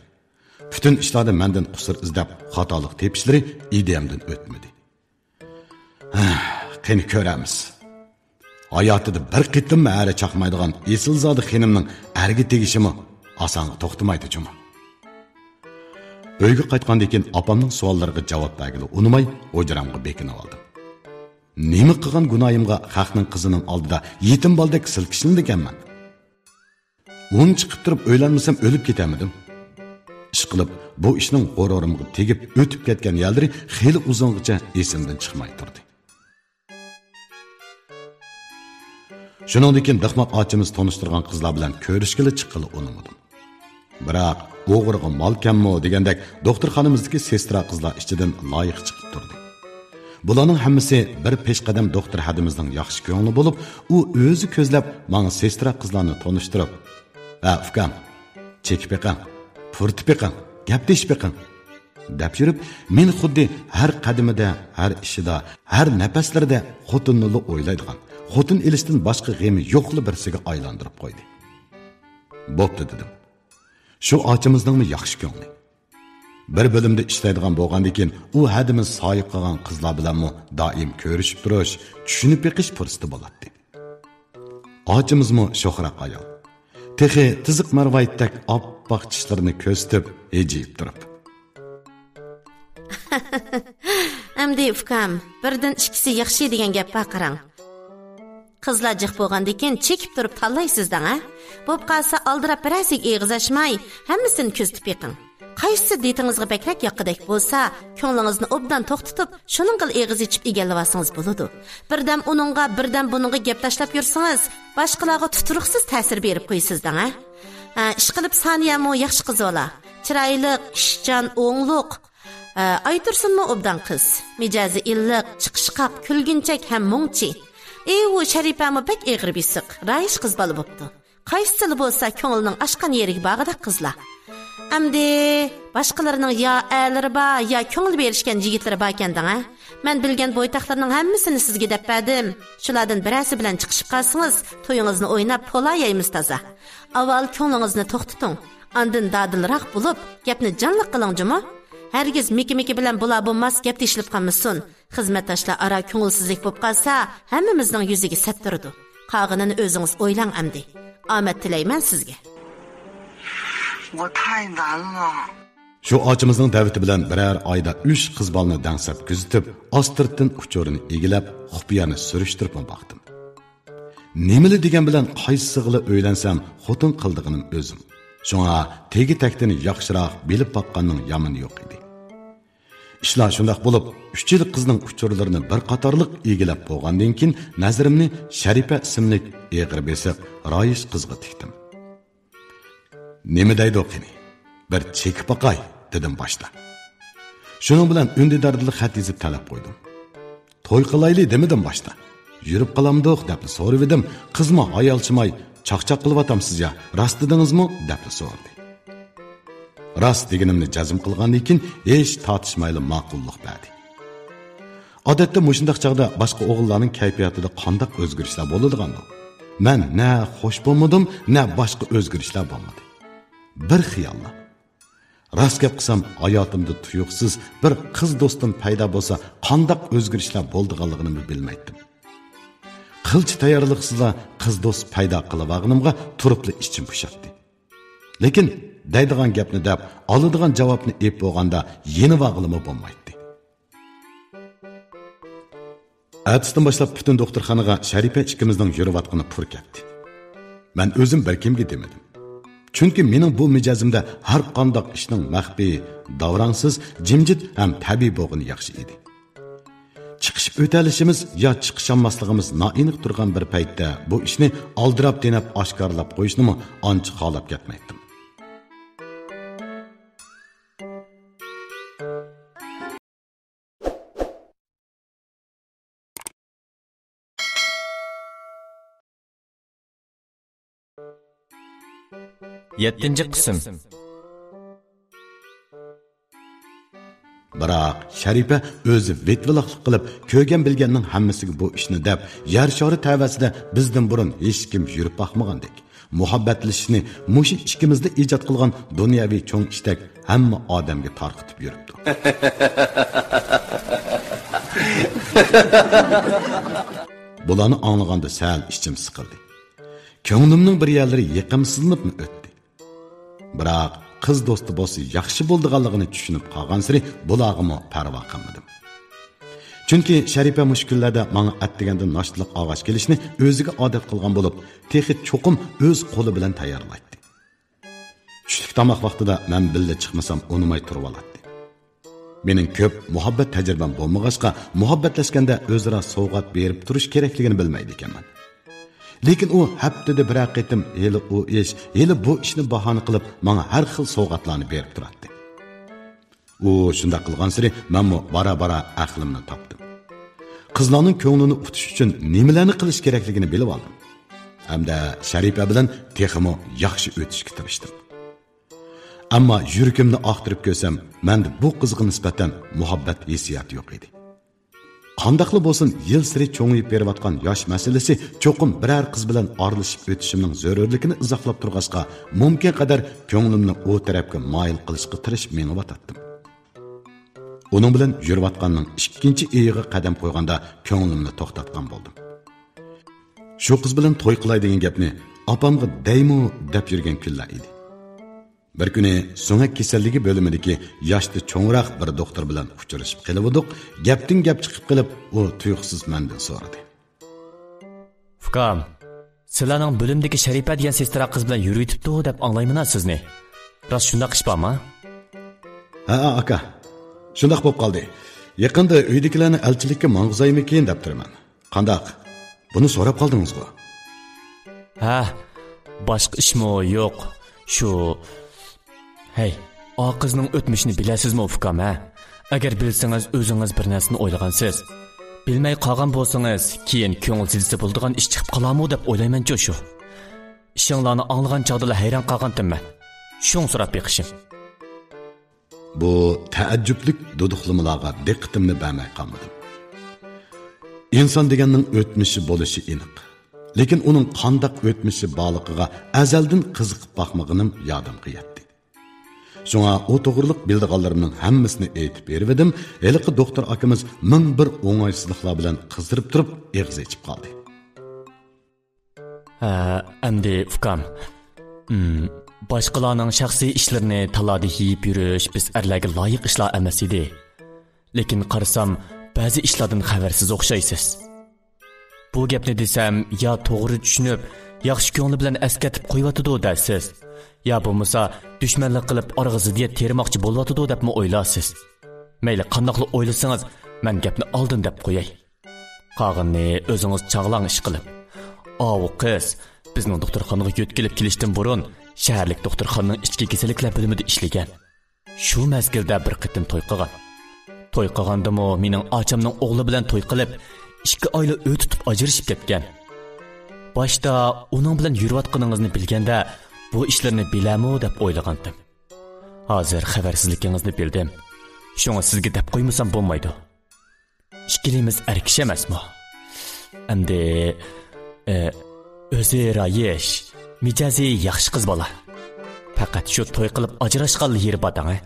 پۈتۈن ئىشلاردا مەندىن قۇسۇر ئىزدەپ خاتالىق تېپىشلىرى ئىدىيەمدىن ئۆتمىدى. ھە، قېنى كۆرەرمىز. ھاياتىدا بىر قېتىممۇ ھەرە چاقمايدىغان ئېسىلزادە خېنىمنىڭ ئەرگە تېگىشىمۇ ئاسانغا توختىمايدۇ جۇمۇ. ئۆيگە قايتقاندىن كېيىن ئاپامنىڭ سوئاللىرىغا جاۋاب بەرگىلى ئۇنىماي، ھۇجرامغا بېكىنىۋالدىم. نېمە قىلغان گۇناھىمغا خەقنىڭ قىزىنىڭ ئالدىدا يېتىم بالىدەك سىلكىشلىنىدىكەنمەن؟ ئۇنى چىقىپ تۇرۇپ ئۆيلەنمىسەم ئۆلۈپ كېتەمىدىم؟ ئىشقىلىپ، بۇ ئىشنىڭ غۇرۇرۇمغا تېگىپ ئۆتۈپ كەتكەن يەرلىرى خېلى ئۇزۇنغىچە ئېسىمدىن چىقماي تۇردى. شۇنىڭدىن كېيىن دىقماق ئاچىمىز تونۇشتۇرغان قىزلار بىلەن كۆرۈشكىلى چىققىلى ئۇنىمىدىم. بىراق، «ئوغرىغا مال كەممۇ؟» دېگەندەك دوختۇرخانىمىزدىكى سېسترا قىزلار ئىچىدىن لايىق چىقىپ تۇردى. بۇلارنىڭ ھەممىسى بىر پېشقەدەم دوختۇر ھەدىمىزنىڭ ياخشى كۆڭلى بولۇپ، ئۇ ئۆزى كۆزلەپ ماڭا سېسترا قىزلارنى تونۇشتۇرۇپ، «ھە، ئۇكام، چېكىپ بېقىڭ، پۇرىتىپ بېقىڭ، گەپلىشىپ بېقىڭ» دەپ يۈرۈپ، مېنى خۇددى ھەر قەدىمىدە، ھەر ئىشىدا، ھەر نەپەسلىرىدە خوتۇننىلا ئويلايدىغان، خوتۇن ئېلىشتىن باشقا غېمى يوقلا بىرسىگە ئايلاندۇرۇپ قويدى. «بوپتۇ» دېدىم. شۇ ئاچىمىزنىڭمۇ ياخشى كۆڭلى. بىر بۆلۈمدە ئىشلەيدىغان بولغاندىكىن، ئۇ ھەدىمىز سايىق قالغان قىزلار بىلەنمۇ دائىم كۆرۈشۈپ تۇرۇش، چۈشىنىپ بېقىش پۇرسىتى بولاتتى. ئاچىمىزمۇ شوخراق ئايال. تېخى تىزىق مەرۋايىتتەك ئاپئاق چىشلىرىنى كۆرسىتىپ، ھىجىيىپ تۇرۇپ. ئەمدى ئۇكام، بىردىن ئىككىسى ياخشى دېگەن گەپ بار قاراڭ. قىزلار جىق بولغاندىكىن چېكىپ تۇرۇپ تاللايسىز دەڭ، ھە؟ بولۇپ قالسا ئالدىراپ بىرەرسىگە ئېغىز ئاچماي، ھەممىسىنى كۆزىتىپ بېقىڭ. قايسىسى دېتىڭىزغا بەكرەك ياققۇدەك بولسا، كۆڭلىڭىزنى ئوبدان توختىتىپ، شۇنىڭغىلا ئېغىز ئېچىپ ئىگىلىۋالسىڭىز بولىدۇ. بىردەم ئۇنىڭغا، بىردەم بۇنىڭغا گەپ تاشلاپ يۈرسىڭىز، باشقىلارغا تۇتۇرۇقسىز تەسىر بېرىپ قويىسىز دەڭ، ھە؟ ھە، ئىشقىلىپ سانىيەمۇ ياخشى قىز بالا. چىرايلىق، ئىشچان، ئوڭلۇق. ئە، ئايتۇرسۇنمۇ ئوبدان قىز. مىجەزى ئىللىق، چىقىشقاق، كۈلگۈنچەك ھەم مۇڭچى. ئى، ئۇ شەرىپەمۇ بەك ئېغىر بېسىق، رايىش قىز بالا بوپتۇ. قايسىسىلا بولسا كۆڭلىنىڭ ئاچقان يېرىگە بارغۇدەك قىزلار. ئەمدى باشقىلىرىنىڭ يا ئەرلىرى بار، يا كۆڭۈل بېرىشكەن يىگىتلىرى باركەن دەڭ، ھە؟ مەن بىلگەن بويتاقلارنىڭ ھەممىسىنى سىزگە دەپ بەردىم. شۇلاردىن بىرەرسى بىلەن چىقىشىپ قالسىڭىز، تويىڭىزنى ئويناپ، پولا يەيمىز تازا. ئاۋۋال كۆڭلىڭىزنى توختىتىڭ. ئاندىن دادىلراق بولۇپ، گەپنى جانلىق قىلىڭ جۇمۇ. ھەرگىز مىكى-مىكى بىلەن بولا بولماس گەپ تېشىلىپ قالمىسۇن. خىزمەتداشلار ئارا كۆڭۈلسىزلىك بولۇپ قالسا، ھەممىمىزنىڭ يۈزىگە سەت تۇرىدۇ. قالغىنىنى ئۆزىڭىز ئويلاڭ ئەمدى. ئامەت تىلەيمەن سىزگە. شۇ ئاچىمىزنىڭ دەۋىتى بىلەن بىرەر ئايدا ئۈچ قىز بالىنى دەڭسەپ كۆزىتىپ، ئاستىرتىن ئۇچۇرىنى ئىگىلەپ، خۇپىيانى سۈرۈشتۈرۈپمۇ باقتىم. نېمىلا دېگەن بىلەن قايسىسىغىلا ئۆيلەنسەم، خوتۇن قىلىدىغىنىم ئۆزۈم. شۇڭا تېگى-تەكتىنى ياخشىراق بىلىپ باققاننىڭ يامىنى يوق ئىدى. ئىشلار شۇنداق بولۇپ، ئۈچ يىل قىزنىڭ ئۇچۇرلىرىنى بىر قاتارلىق ئىگىلەپ بولغاندىن كېيىن، نەزىرىمنى شەرىپە ئىسىملىك ئېغىر بېسىق، رايىش قىزغا تىكتىم. «نېمە دەيدۇ قېنى؟ بىر چېكىپ باقاي» دېدىم باشتا. شۇنىڭ بىلەن ئۈندىداردىلا خەت يېزىپ تەلەپ قويدۇم. «توي قىلايلى» دېمىدىم باشتا. «يۈرۈپ قالامدۇق؟» دەپلا سورىۋىدىم. قىزمۇ ھايالچىماي، «چاقچاق قىلىۋاتامسىز يا، راست دېدىڭىزمۇ؟» دەپلا سورىدى. راست دېگىنىمنى جەزم قىلغاندىن كېيىن، ھېچ تارتىشمايلا ماقۇللۇق بەردى. ئادەتتە مۇشۇنداق چاغدا باشقا ئوغۇللارنىڭ كەيپىياتىدا قانداق ئۆزگىرىشلەر بولىدىغاندۇ؟ مەن نە خوش بولمىدىم، نە باشقا ئۆزگىرىشلەر بولمىدى. بىر خىياللا. راست گەپ قىلسام، ھاياتىمدا تۇيۇقسىز بىر قىز دوستۇم پەيدا بولسا، قانداق ئۆزگىرىشلەر بولىدىغانلىقىنىمۇ بىلمەيتتىم. قىلچە تەييارلىقسىزلا قىز دوست پەيدا قىلىۋالغىنىمغا تۇرۇپلا ئىچىم پۇشاتتى. لېكىن دەيدىغان گەپنى دەپ، ئالىدىغان جاۋابنى ئېلىپ بولغاندا يېنىۋالغىلىمۇ بولمايتتى. ئەتىسىدىن باشلاپ پۈتۈن دوختۇرخانىغا شەرىپە ئىككىمىزنىڭ يۈرۈۋاتقىنى پۇر كەتتى. مەن ئۆزۈم بىر كىمگە دېمىدىم. چۈنكى مېنىڭ بۇ مىجەزىمدە ھەر قانداق ئىشنىڭ مەخپىي، داۋراڭسىز، جىمجىت ھەم تەبىئىي بولغىنى ياخشى ئىدى. چىقىشىپ ئۆتەلىشىمىز يا چىقىشالماسلىقىمىز نائېنىق تۇرغان بىر پەيتتە بۇ ئىشنى ئالدىراپ دېنەپ ئاشكارىلاپ قويۇشنىمۇ ئانچە خالاپ كەتمەيتتىم. يەتتىنچى قىسىم. بىراق شەرىپە ئۆزى ۋىتۋىلاقلىق قىلىپ، كۆرگەن بىلگەننىڭ ھەممىسىگە بۇ ئىشنى دەپ، يەر شارى تەۋەسىدە بىزدىن بۇرۇن ھېچكىم يۈرۈپ باقمىغاندەك، مۇھەببەتلىشىشنى مۇشۇ ئىككىمىزلا ئىجاد قىلغان دۇنيەۋى چوڭ ئىشتەك ھەممە ئادەمگە تارقىتىپ يۈرۈپتۇ. بۇلارنى ئاڭلىغاندا سەل ئىچىم سىقىلدى. كۆڭلۈمنىڭ بىر يەرلىرى يېقىمسىزلىنىپمۇ ئۆتتى. بىراق قىز دوستى بولسا ياخشى بولىدىغانلىقىنى چۈشىنىپ قالغانسېرى بۇلارغىمۇ پەرۋا قىلمىدىم. چۈنكى شەرىپە مۇشۇ كۈنلەردە ماڭا ئەتىگەندىن ناشتىلىق ئالغاچ كېلىشنى ئۆزىگە ئادەت قىلغان بولۇپ، تېخى چوقۇم ئۆز قولى بىلەن تەييارلايتتى. چۈشلۈك تاماق ۋاقتىدا مەن بىللە چىقمىسام ئۇنىماي تۇرۇۋالاتتى. مېنىڭ كۆپ مۇھەببەت تەجرىبەم بولمىغاچقا، مۇھەببەتلەشكەندە ئۆزئارا سوۋغات بېرىپ تۇرۇش كېرەكلىكىنى بىلمەيدىكەنمەن. لېكىن ئۇ ھەپتىدە بىرەر قېتىم ھېلى ئۇ ئىش، ھېلى بۇ ئىشنى باھانە قىلىپ، ماڭا ھەر خىل سوۋغاتلارنى بېرىپ تۇراتتى. ئۇ شۇنداق قىلغانسېرى مەنمۇ بارا-بارا ئەقلىمنى تاپتىم. قىزلارنىڭ كۆڭلىنى ئۇتۇش ئۈچۈن نېمىلەرنى قىلىش كېرەكلىكىنى بىلىۋالدىم. ھەمدە شەرىپە بىلەن تېخىمۇ ياخشى ئۆتۈشكە تىرىشتىم. ئەمما يۈرىكىمنى ئاختۇرۇپ كۆرسەم، مەندە بۇ قىزغا نىسبەتەن مۇھەببەت ھېسسىياتى يوق ئىدى. قانداقلا بولسۇن، يىلسېرى چوڭىيىپ بېرىۋاتقان ياش مەسىلىسى چوقۇم بىرەر قىز بىلەن ئارىلىشىپ ئۆتۈشۈمنىڭ زۆرۈرلۈكىنى ئىزاھلاپ تۇرغاچقا، مۇمكىن قەدەر كۆڭلۈمنى ئۇ تەرەپكە مايىل قىلىشقا تىرىشىپ مېڭىۋاتاتتىم. ئۇنىڭ بىلەن يۈرۈۋاتقاننىڭ ئىككىنچى ئېيىغا قەدەم قويغاندا كۆڭلۈمنى توختاتقان بولدۇم. شۇ قىز بىلەن توي قىلاي دېگەن گەپنى ئاپامغا دەيمۇ دەپ يۈرگەن كۈنلەر ئىدى. بىر كۈنى سۆڭەك كېسەللىكى بۆلۈمىدىكى ياشتا چوڭراق بىر دوختۇر بىلەن ئۇچرىشىپ قېلىۋىدۇق. گەپتىن گەپ چىقىپ قېلىپ، ئۇ تۇيۇقسىز مەندىن سورىدى. ئۇكام، سىلەرنىڭ بۆلۈمدىكى شەرىپە دېگەن سېسترا قىز بىلەن يۈرۈۋېتىپتۇ دەپ ئاڭلايمەن سىزنى. راست شۇنداق ئىش بارمۇ؟ ھەئە، ئاكا. شۇنداق بولۇپ قالدى. يېقىندا ئۆيدىكىلەرنى ئەلچىلىككە ماڭغۇزايمىكىن دەپتۇرمەن. قانداق؟ بۇنى سوراپ قالدىڭىزغۇ؟ ھە، باشقا ئىشمۇ يوق. شۇ، ھەي، ئا قىزنىڭ ئۆتمۈشىنى بىلەسىزمۇ، ئۇكام، ھە؟ ئەگەر بىلسىڭىز، ئۆزىڭىز بىر نەرسىنى ئويلىغانسىز. بىلمەي قالغان بولسىڭىز، كېيىن كۆڭۈل زىددىسى بولىدىغان ئىش چىقىپ قالارمۇ دەپ ئويلايمەنچۇ شۇ. ئىشىڭلارنى ئاڭلىغان چاغدىلا ھەيران قالغانتىم مەن. شۇڭا سوراپ بېقىشىم. بۇ تەئەججۈپلۈك دۇدۇقلىمىلارغا دىققىتىمنى بەرمەي قالمىدىم. ئىنسان دېگەننىڭ ئۆتمۈشى بولۇشى ئېنىق. لېكىن ئۇنىڭ قانداق ئۆتمۈشى بارلىقىغا ئەزەلدىن قىزىقىپ باقمىغىنىم يادىمغا يەتتى. شۇڭا ئۇ توغرىلىق بىلىدىغانلىرىمنىڭ ھەممىسىنى ئېيتىپ بېرىۋىدىم. ھېلىقى دوختۇر ئاكىمىز مىڭ بىر ئوڭايسىزلىقلار بىلەن قىزىرىپ تۇرۇپ ئېغىز ئېچىپ قالدى. ھە، ئەمدى ئۇكام. ئىم، باشقىلارنىڭ شەخسىي ئىشلىرىنى تالادا يېيىپ يۈرۈش بىز ئەرلەرگە لايىق ئىشلار ئەمەس ئىدى. لېكىن قارىسام، بەزى ئىشلاردىن خەۋەرسىز ئوخشايسىز. بۇ گەپنى دېسەم، يا توغرا چۈشىنىپ، ياخشى كۆڭلى بىلەن ئەسكەرتىپ قويۇۋاتىدۇ دەرسىز. يا بولمىسا، دۈشمەنلىك قىلىپ، ئارىغا زىددىيەت تېرىماقچى بولۇۋاتىدۇ دەپمۇ ئويلارسىز. مەيلى، قانداقلا ئويلىسىڭىز، مەن گەپنى ئالدىن دەپ قوياي. قالغىنىنى ئۆزىڭىز چاغلاڭ ئىش قىلىپ. ئاۋۇ قىز بىزنىڭ دوختۇرخانىغا يۆتكىلىپ كېلىشتىن بۇرۇن، شەھەرلىك دوختۇرخانىنىڭ ئىچكى كېسەللىكلەر بۆلۈمىدە ئىشلىگەن. شۇ مەزگىلدە بىر قېتىم توي قىلغان. توي قىلغاندىمۇ مېنىڭ ئاچامنىڭ ئوغلى بىلەن توي قىلىپ، ئىككى ئايلا ئۆي تۇتۇپ ئاجرىشىپ كەتكەن. باشتا ئۇنىڭ بىلەن يۈرۈۋاتقىنىڭىزنى بىلگەندە، بۇ ئىشلىرىنى بىلەرمۇ دەپ ئويلىغانتىم. ھازىر خەۋەرسىزلىكىڭىزنى بىلدىم. شۇڭا سىزگە دەپ قويمىسام بولمايدۇ. ئىككىلىمىز ئەر كىشى ئەمەسمۇ؟ ئەمدى، ئە، ئۆزى رايىش، مىجەزى ياخشى قىز بالا. پەقەت شۇ توي قىلىپ ئاجراشقانلا يېرى بار دەڭ، ھە؟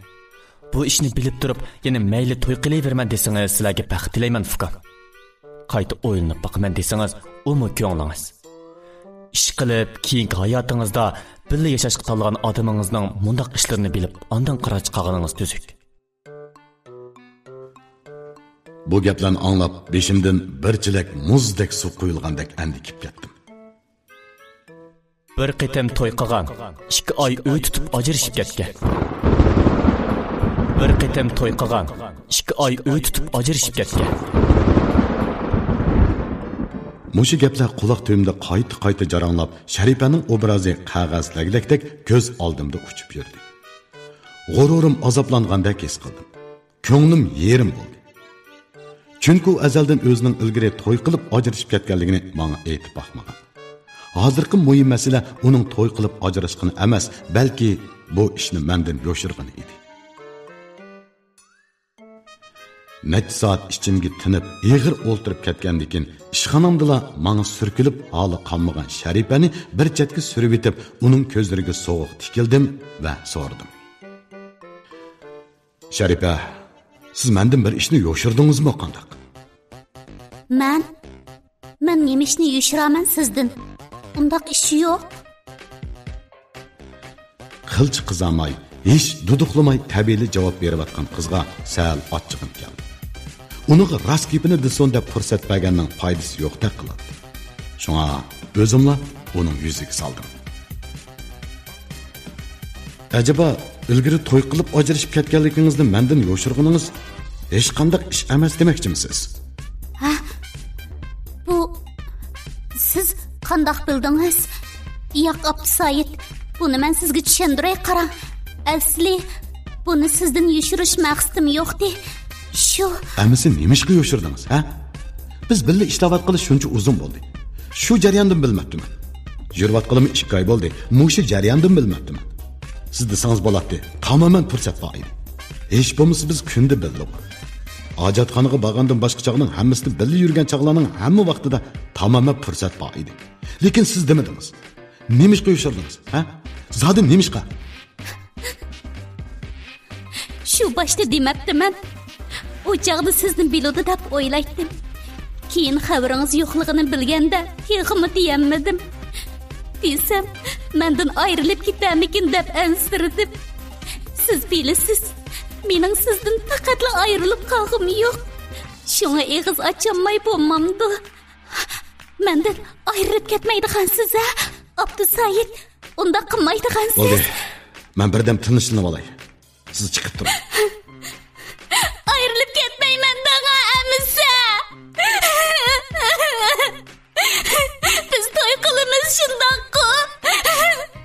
بۇ ئىشنى بىلىپ تۇرۇپ، يەنە مەيلى توي قىلىۋېرىمەن دېسىڭىز، سىلەرگە بەخت تىلەيمەن، ئۇكام. قايتا ئويلىنىپ باقىمەن دېسىڭىز، ئۇمۇ كۆڭلىڭىز. ئىشقىلىپ، كېيىنكى ھاياتىڭىزدا بىللە ياشاشقا تاللىغان ئادىمىڭىزنىڭ مۇنداق ئىشلىرىنى بىلىپ، ئاندىن قارار چىقارغىنىڭىز تۈزۈك. بۇ گەپلەرنى ئاڭلاپ، بېشىمدىن بىر چېلەك مۇزدەك سۇ قۇيۇلغاندەك ئەندىكىپ كەتتىم. بىر قېتىم توي قىلغان، ئىككى ئاي ئۆي تۇتۇپ ئاجرىشىپ كەتكەن. بىر قېتىم توي قىلغان، ئىككى ئاي ئۆي تۇتۇپ ئاجرىشىپ كەتكەن. مۇشۇ گەپلەر قۇلاق تۈۋىمدە قايتا-قايتا جاراڭلاپ، شەرىپەنىڭ ئوبرازى قەغەز لەگلەكتەك كۆز ئالدىمدا ئۇچۇپ يۈردى. غۇرۇرۇم ئازابلانغاندەك ھېس قىلدىم. كۆڭلۈم يېرىم بولدى. چۈنكى ئۇ ئەزەلدىن ئۆزىنىڭ ئىلگىرى توي قىلىپ ئاجرىشىپ كەتكەنلىكىنى ماڭا ئېيتىپ باقمىغان. ھازىرقى مۇھىم مەسىلە ئۇنىڭ توي قىلىپ ئاجراشقىنى ئەمەس، بەلكى بۇ ئىشنى مەندىن يوشۇرغىنى ئىدى. نەچچە سائەت ئىچىمگە تىنىپ، ئېغىر ئولتۇرۇپ كەتكەندىن كېيىن، ئىشخانامدىلا ماڭا سۈركىلىپ، ھالى قانمىغان شەرىپەنى بىر چەتكە سۈرۈۋېتىپ، ئۇنىڭ كۆزلىرىگە سوغۇق تىكىلدىم ۋە سورىدىم. شەرىپە، سىز مەندىن بىر ئىشنى يوشۇردىڭىزمۇ قانداق؟ مەن؟ مەن نېمە ئىشنى يوشۇرامەن سىزدىن؟ ئۇنداق ئىش يوق. قىلچە قىزارماي، ھېچ دۇدۇقلىماي تەبىئىيلا جاۋاب بېرىۋاتقان قىزغا سەل ئاچچىقىم كەلدى. ئۇنىڭغا راست گېپىنى دېسۇن دەپ پۇرسەت بەرگەننىڭ پايدىسى يوقتەك قىلاتتى. شۇڭا ئۆزۈملا ئۇنىڭ يۈزىگە سالدىم. ئەجەبا، ئىلگىرى توي قىلىپ ئاجرىشىپ كەتكەنلىكىڭىزنى مەندىن يوشۇرغىنىڭىز ھېچقانداق ئىش ئەمەس دېمەكچىمىسىز؟ ھە؟ بۇ، سىز قانداق بىلدىڭىز؟ ياق، ئابدۇسايىت، بۇنى مەن سىزگە چۈشەندۈرەي، قاراڭ. ئەسلى، بۇنى سىزدىن يوشۇرۇش مەقسىتىم يوقتى. شۇ. ئەمىسە نېمىشقا يوشۇردىڭىز، ھە؟ بىز بىللە ئىشلەۋاتقىلى شۇنچە ئۇزۇن بولدى. شۇ جەرياندىن بىلمەپتىمەن. يۈرۈۋاتقىلىمۇ ئىككى ئاي بولدى. مۇشۇ جەرياندىن بىلمەپتىمەن. سىز دېسىڭىز بولاتتى. تامامەن پۇرسەت بار ئىدى. ھېچ بولمىسا بىز كۈندە بىللە بار. ھاجەتخانىغا بارغاندىن باشقا چاغنىڭ ھەممىسىدە بىللە يۈرگەن چاغلارنىڭ ھەممە ۋاقتىدا تامامەن پۇرسەت بار ئىدى. لېكىن سىز دېمىدىڭىز. نېمىشقا يوشۇردىڭىز، ھە؟ زادى نېمىشقا؟ شۇ باشتا دېمەپتىمەن. ئۇ چاغدا سىزنى بىلىدۇ دەپ ئويلايتتىم. كېيىن خەۋىرىڭىز يوقلۇقىنى بىلگەندە تېخىمۇ دېيەلمىدىم. دېسەم، مەندىن ئايرىلىپ كېتەرمىكىن دەپ ئەنسىرىدىم. سىز بىلىسىز، مېنىڭ سىزدىن پەقەتلا ئايرىلىپ قالغۇم يوق. شۇڭا ئېغىز ئاچالماي بولمامدۇ. مەندىن ئايرىلىپ كەتمەيدىغانسىز، ھە؟ ئابدۇسايىت، ئۇنداق قىلمايدىغانسىز. بولدى. مەن بىردەم تىنچلىنىۋالاي. سىز چىقىپ تۇرۇڭ. ئايرىلىپ كەتمەيمەن دەڭە ئەمىسە. بىز توي قىلىمىز، شۇنداققۇ؟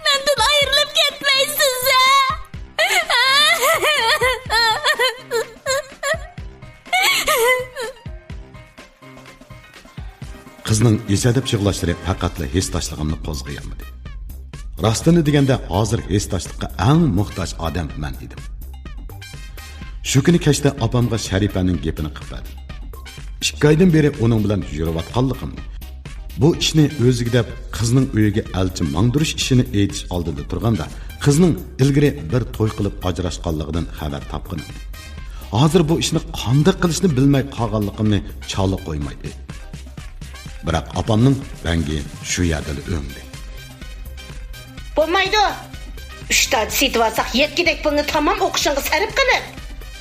مەندىن ئايرىلىپ كەتمەيسىز، ھە؟ قىزنىڭ ئېسەدەپ يىغلاشلىرى پەقەتلا ھېسداشلىقىمنى قوزغىيالمىدى. راستىنى دېگەندە، ھازىر ھېسداشلىققا ئەڭ موھتاج ئادەم مەن ئىدىم. شۇ كۈنى كەچتە ئاپامغا شەرىپەنىڭ گېپىنى قىلىپ بەردىم. ئىككى ئايدىن بېرى ئۇنىڭ بىلەن يۈرۈۋاتقانلىقىمنى، بۇ ئىشنى ئۆزىگە دەپ قىزنىڭ ئۆيىگە ئەلچى ماڭدۇرۇش ئىشىنى ئېيتىش ئالدىدا تۇرغاندا، قىزنىڭ ئىلگىرى بىر توي قىلىپ ئاجراشقانلىقىدىن خەۋەر تاپقىنىمنى، ھازىر بۇ ئىشنى قانداق قىلىشنى بىلمەي قالغانلىقىمنى چالا قويمايتتى. بىراق ئاپامنىڭ رەڭگى شۇ يەردىلا ئۆڭدى. بولمايدۇ. ئۈچ داچا سېتىۋالساق، يەتكۈدەك پۇلنى تامام ئوقۇشۇڭغا سەرپ قىلىپ،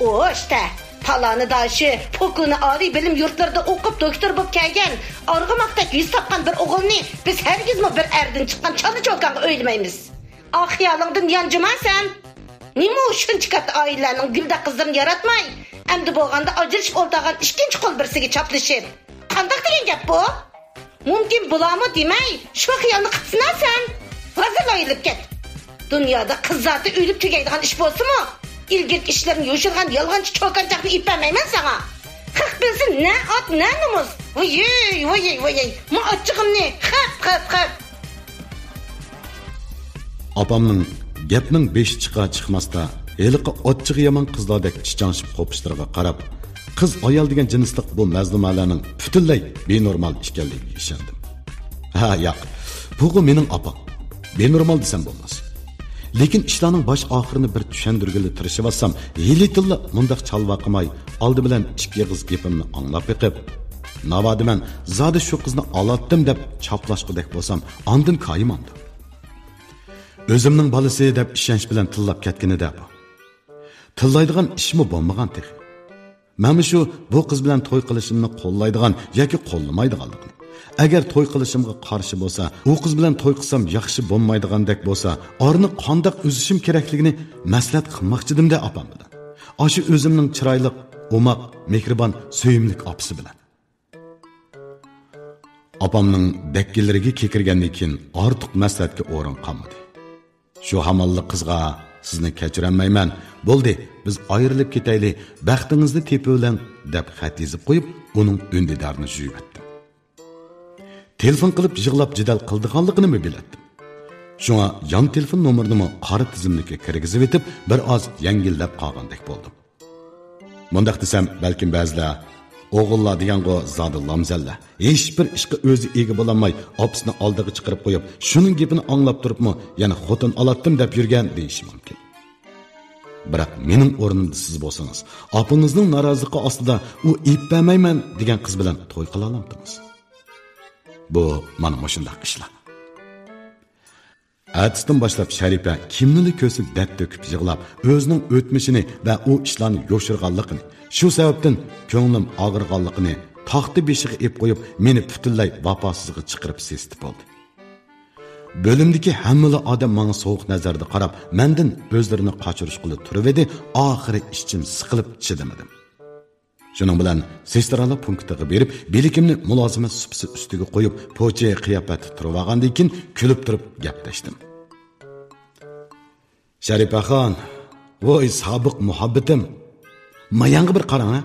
ئۇ ئىشتە پالانى داشى، پوكۇنى ئالىي بىلىم يۇرتلىرىدا ئوقۇپ، دوكتور بولۇپ كەلگەن، ئارغىماقتەك يۈز تاپقان بىر ئوغۇلنى بىز ھەرگىزمۇ بىر ئەردىن چىققان چالا چوكانغا ئۆيلىمەيمىز. ئا خىيالىڭدىن يانجىما سەن. نېمە ئۇ شۇنچە كاتتا ئائىلىلەرنىڭ گۈلدەك قىزلىرىنى ياراتماي، ئەمدى بولغاندا ئاجرىشىپ ئولتۇرغان ئىككىنچى قول بىرسىگە چاپلىشىپ؟ قانداق دېگەن گەپ بۇ؟ مۇمكىن بۇلارمۇ دېمەي، شۇ خىيالنى قىپسىنا سەن. ھازىرلا ئايرىلىپ كەت. دۇنيادا قىز زاتى ئۆلۈپ تۈگەيدىغان ئىش بولسىمۇ، ئىلگىرىكى ئىشلىرىنى يوشۇرغان يالغانچى چوكانچاقنى ئېلىپ بەرمەيمەن ساڭا. خەق بىلسۇن، نە ئات، نە نومۇس. ۋويۇي، ۋويۇي، ۋويۇي. ما ئاچچىقىمنى، خەپ، خەپ، خەپ. ئاپامنىڭ گەپنىڭ بېشى چىقا چىقماستا، ھېلىقى ئاچچىقى يامان قىزلاردەك چىچاڭشىپ قوپۇشلىرىغا قاراپ، قىز ئايال دېگەن جىنسلىق بۇ مەزلۇمەلەرنىڭ پۈتۈنلەي بىنورمال ئىكەنلىكىگە ئىشەندىم. ھە، ياق، بۇغۇ مېنىڭ ئاپام. بىنورمال دېسەم بولماس. لېكىن ئىشلارنىڭ باش ئاخىرىنى بىر چۈشەندۈرگىلى تىرىشىۋاتسام، ھېلىتىنلا مۇنداق چالۋاقىماي، ئالدى بىلەن ئىككى ئېغىز گېپىمنى ئاڭلاپ بېقىپ، ناۋادا مەن زادى شۇ قىزنى ئالاتتىم دەپ چاپلاشقۇدەك بولسام، ئاندىن كايىمامدۇ؟ ئۆزۈمنىڭ بالىسى دەپ ئىشەنچ بىلەن تىللاپ كەتكىنىدە بۇ. تىللايدىغان ئىشمۇ بولمىغان تېخى. مەنمۇ شۇ بۇ قىز بىلەن توي قىلىشىمنى قوللايدىغان ياكى قوللىمايدىغانلىقىنى، ئەگەر توي قىلىشىمغا قارشى بولسا، ئۇ قىز بىلەن توي قىلسام ياخشى بولمايدىغاندەك بولسا، ئارىنى قانداق ئۈزۈشۈم كېرەكلىكىنى مەسلىھەت قىلماقچىدىم-دە ئاپام بىلەن. ئاشۇ ئۆزۈمنىڭ چىرايلىق، ئوماق، مېھرىبان، سۆيۈملۈك ئاپىسى بىلەن. ئاپامنىڭ دەككىلىرىگە كېكىرگەندىن كېيىن ئارتۇق مەسلىھەتكە ئورۇن قالمىدى. شۇ ھاماللا قىزغا، «سىزنى كەچۈرەلمەيمەن، بولدى، بىز ئايرىلىپ كېتەيلى، بەختىڭىزنى تېپىۋېلىڭ» دەپ خەت يېزىپ قويۇپ، ئۇنىڭ ئۈندىدارىنى يۇيۇۋەتتىم. تېلېفون قىلىپ يىغلاپ جېدەل قىلىدىغانلىقىنىمۇ بىلەتتىم. شۇڭا يان تېلېفون نومۇرىنىمۇ قارا تىزىملىككە كىرگۈزۈۋېتىپ، بىر ئاز يەڭگىللەپ قالغاندەك بولدۇم. مۇنداق دېسەم، بەلكىم بەزىلەر، «ئوغۇللار دېگەنغۇ زادى لامزەللە، ھېچبىر ئىشقا ئۆزى ئىگە بولالماي، ئاپىسىنى ئالدىغا چىقىرىپ قويۇپ، شۇنىڭ گېپىنى ئاڭلاپ تۇرۇپمۇ يەنە خوتۇن ئالاتتىم دەپ يۈرگەن» دېيىشى مۇمكىن. بىراق مېنىڭ ئورنۇمدا سىز بولسىڭىز، ئاپىڭىزنىڭ نارازىلىقى ئاستىدا ئۇ ئېلىپ بەرمەيمەن دېگەن قىز بىلەن توي قىلالامتىڭىز؟ بۇ مانا مۇشۇنداق ئىشلار. ئەتىسىدىن باشلاپ شەرىپە كىمنىلا كۆرسە دەرد تۆكۈپ يىغلاپ، ئۆزىنىڭ ئۆتمۈشىنى ۋە ئۇ ئىشلارنى يوشۇرغانلىقىنى، شۇ سەۋەبتىن كۆڭلۈم ئاغرىغانلىقىنى تاختا بېشىغا ئېلىپ قويۇپ، مېنى پۈتۈنلەي ۋاپاسىزغا چىقىرىپ سېسىتىپ بولدى. بۆلۈمدىكى ھەممىلا ئادەم ماڭا سوغۇق نەزەردە قاراپ، مەندىن ئۆزلىرىنى قاچۇرۇشقىلا تۇرۇۋىدى، ئاخىرى ئىچىم سىقىلىپ چىدىمىدىم. شۇنىڭ بىلەن سېسترالار پونكىتىغا بېرىپ، بىلىكىمنى مۇلازىمەت سۇپىسى ئۈستىگە قويۇپ، پوچى قىياپەتتە تۇرۇۋالغاندىن كېيىن كۈلۈپ تۇرۇپ گەپلەشتىم. شەرىپەخان، ۋوي سابىق مۇھەببىتىم، ماياڭغا بىر قاراڭ ھە.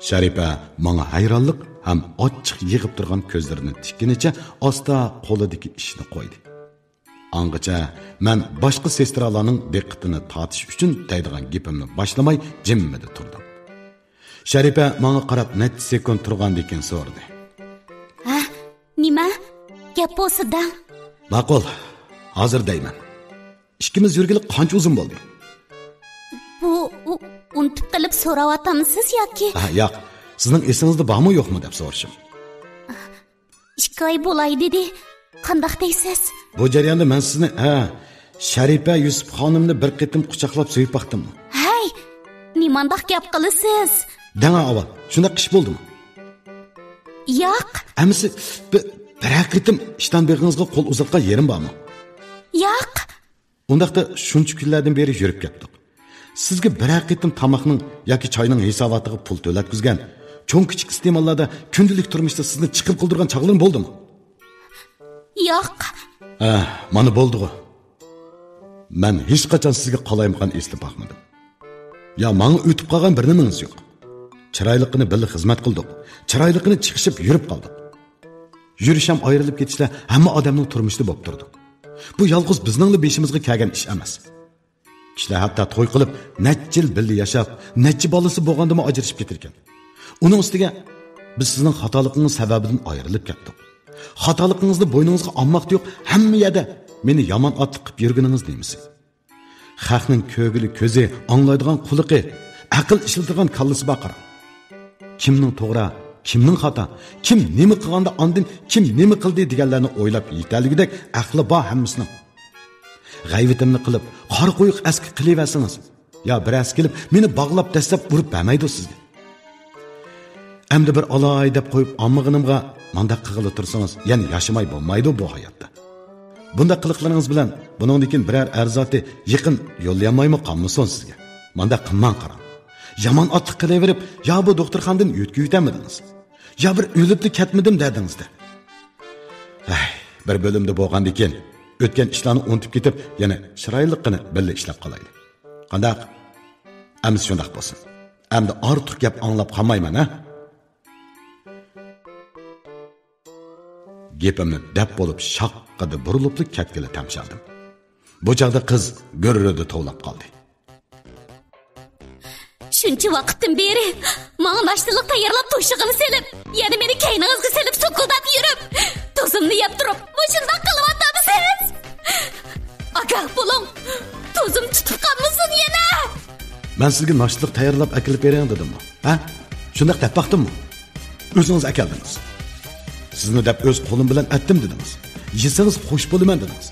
شەرىپە ماڭا ھەيرانلىق ھەم ئاچچىق يېغىپ تۇرغان كۆزلىرىنى تىككىنىچە ئاستا قولىدىكى ئىشنى قويدى. ئاڭغىچە مەن باشقا سېسترالارنىڭ دىققىتىنى تارتىش ئۈچۈن دەيدىغان گېپىمنى باشلىماي جىممىدە تۇردۇم. شەرىپە ماڭا قاراپ نەچچە سېكۇنت تۇرغاندىن كېيىن سورىدى. ھە، نېمە؟ گەپ بولسا دەڭ. ماقۇل، ھازىر دەيمەن. ئىككىمىز يۈرگىلى قانچە ئۇزۇن بولدى؟ بۇ، ئۇ، ئۇنتۇپ قېلىپ سوراۋاتامسىز ياكى؟ ھە، ياق. سىزنىڭ ئېسىڭىزدە بارمۇ يوقمۇ دەپ سورىشىم. ئىككى ئاي بولاي دېدى. قانداق دەيسىز؟ بۇ جەرياندا مەن سىزنى، ھە، شەرىپە يۈسۈپ خانىمنى بىر قېتىم قۇچاقلاپ سۆيۈپ باقتىممۇ؟ ھەي، نېمانداق گەپ قىلىسىز؟ دەڭا ئاۋۋال، شۇنداق ئىش بولدىمۇ؟ ياق. ئەمىسە، بىر، بىرەر قېتىم ئىشتان بېغىڭىزغا قول ئۇزاتقان يېرىم بارمۇ؟ ياق. ئۇنداقتا شۇنچە كۈنلەردىن بېرى يۈرۈپ كەتتۇق. سىزگە بىرەر قېتىم تاماقنىڭ ياكى چاينىڭ ھېساباتىغا پۇل تۆلەتكۈزگەن، چوڭ-كىچىك ئىستېماللاردا كۈندىلىك تۇرمۇشتا سىزنى چىقىم قىلدۇرغان چاغلىرىم بولدىمۇ؟ ياق. ھە، مانا بولدىغۇ. مەن ھېچقاچان سىزگە قالايمىقان ئېسىلىپ باقمىدىم. يا ماڭا ئۆتۈپ قالغان بىر نېمىڭىز يوق. چىرايلىقىنى بىللە خىزمەت قىلدۇق. چىرايلىقىنى چىقىشىپ يۈرۈپ قالدۇق. يۈرۈش ھەم ئايرىلىپ كېتىشلەر ھەممە ئادەمنىڭ تۇرمۇشىدا بولۇپ تۇرىدۇ. بۇ يالغۇز بىزنىڭلا بېشىمىزغا كەلگەن ئىش ئەمەس. كىشىلەر ھەتتا توي قىلىپ، نەچچە يىل بىللە ياشاپ، نەچچە بالىسى بولغاندىمۇ ئاجرىشىپ كېتىدىكەن. ئۇنىڭ ئۈستىگە، بىز سىزنىڭ خاتالىقىڭىز سەۋەبىدىن ئايرىلىپ كەتتۇق. خاتالىقىڭىزنى بوينىڭىزغا ئالماقتا يوق، ھەممە يەردە مېنى يامان ئاتلىق قىلىپ يۈرگىنىڭىز نېمىسى؟ خەقنىڭ كۆرگىلى كۆزى، ئاڭلايدىغان قۇلىقى، ئەقىل ئىشلىتىدىغان كاللىسى بار قاراڭ. كىمنىڭ توغرا، كىمنىڭ خاتا، كىم نېمە قىلغاندا ئاندىن كىم نېمە قىلدى دېگەنلەرنى ئويلاپ يېتەلىگۈدەك ئەقلى بار ھەممىسىنىڭ. غەيۋىتىمنى قىلىپ، قارا قويۇق ئەسكى قىلىۋەرسىڭىز، يا بىرەرسى كېلىپ مېنى باغلاپ دەسسەپ ئۇرۇپ بەرمەيدۇ سىزگە. ئەمدى بىر ئالاي دەپ قويۇپ ئالمىغىنىمغا مانداق قىلغىلى تۇرسىڭىز، يەنە ياشىماي بولمايدۇ بۇ ھاياتتا. بۇنداق قىلىقلىرىڭىز بىلەن بۇنىڭدىن كېيىن بىرەر ئەرزاتى يېقىن يوللىيالمايمۇ قالمىسۇن سىزگە. مانداق قىلماڭ قاراڭ. يامان ئاتلىق قىلىۋېرىپ، يا بۇ دوختۇرخانىدىن يۆتكىۋېتەلمىدىڭىز، يا بىر ئۆلۈپلا كەتمىدىم دەدىڭىز-دە. ھەي، بىر بۆلۈمدە بولغاندىن كېيىن ئۆتكەن ئىشلارنى ئۇنتۇپ كېتىپ، يەنە چىرايلىققىنە بىللە ئىشلەپ قالايلى. قانداق؟ ئەمىسە شۇنداق بولسۇن. ئەمدى ئارتۇق گەپ ئاڭلاپ قالمايمەن، ھە؟ گېپىمنى دەپ بولۇپ شاققىدە بۇرۇلۇپلا كەتكىلى تەمشەلدىم. بۇ چاغدا قىز گۈررىدە توۋلاپ قالدى. شۇنچە ۋاقىتتىن بېرى ماڭا ناشتىلىق تەييارلاپ توشۇغىنى سېلىپ، يەنە مېنى كەينىڭىزگە سېلىپ سوكۇلداپ يۈرۈپ، تۇزۇمنى يەپ تۇرۇپ مۇشۇنداق قىلىۋاتامسىز؟ ئاگاھ بولۇڭ، تۇزۇم تۇتۇپ قالمىسۇن يەنە! مەن سىزگە ناشتىلىق تەييارلاپ ئەكېلىپ بېرىڭ دېدىممۇ؟ ھە؟ شۇنداق دەپ باقتىممۇ؟ ئۆزىڭىز ئەكەلدىڭىز. سىزنى دەپ ئۆز قولۇم بىلەن ئەتتىم دېدىڭىز. يېسىڭىز خوش بولىمەن دېدىڭىز.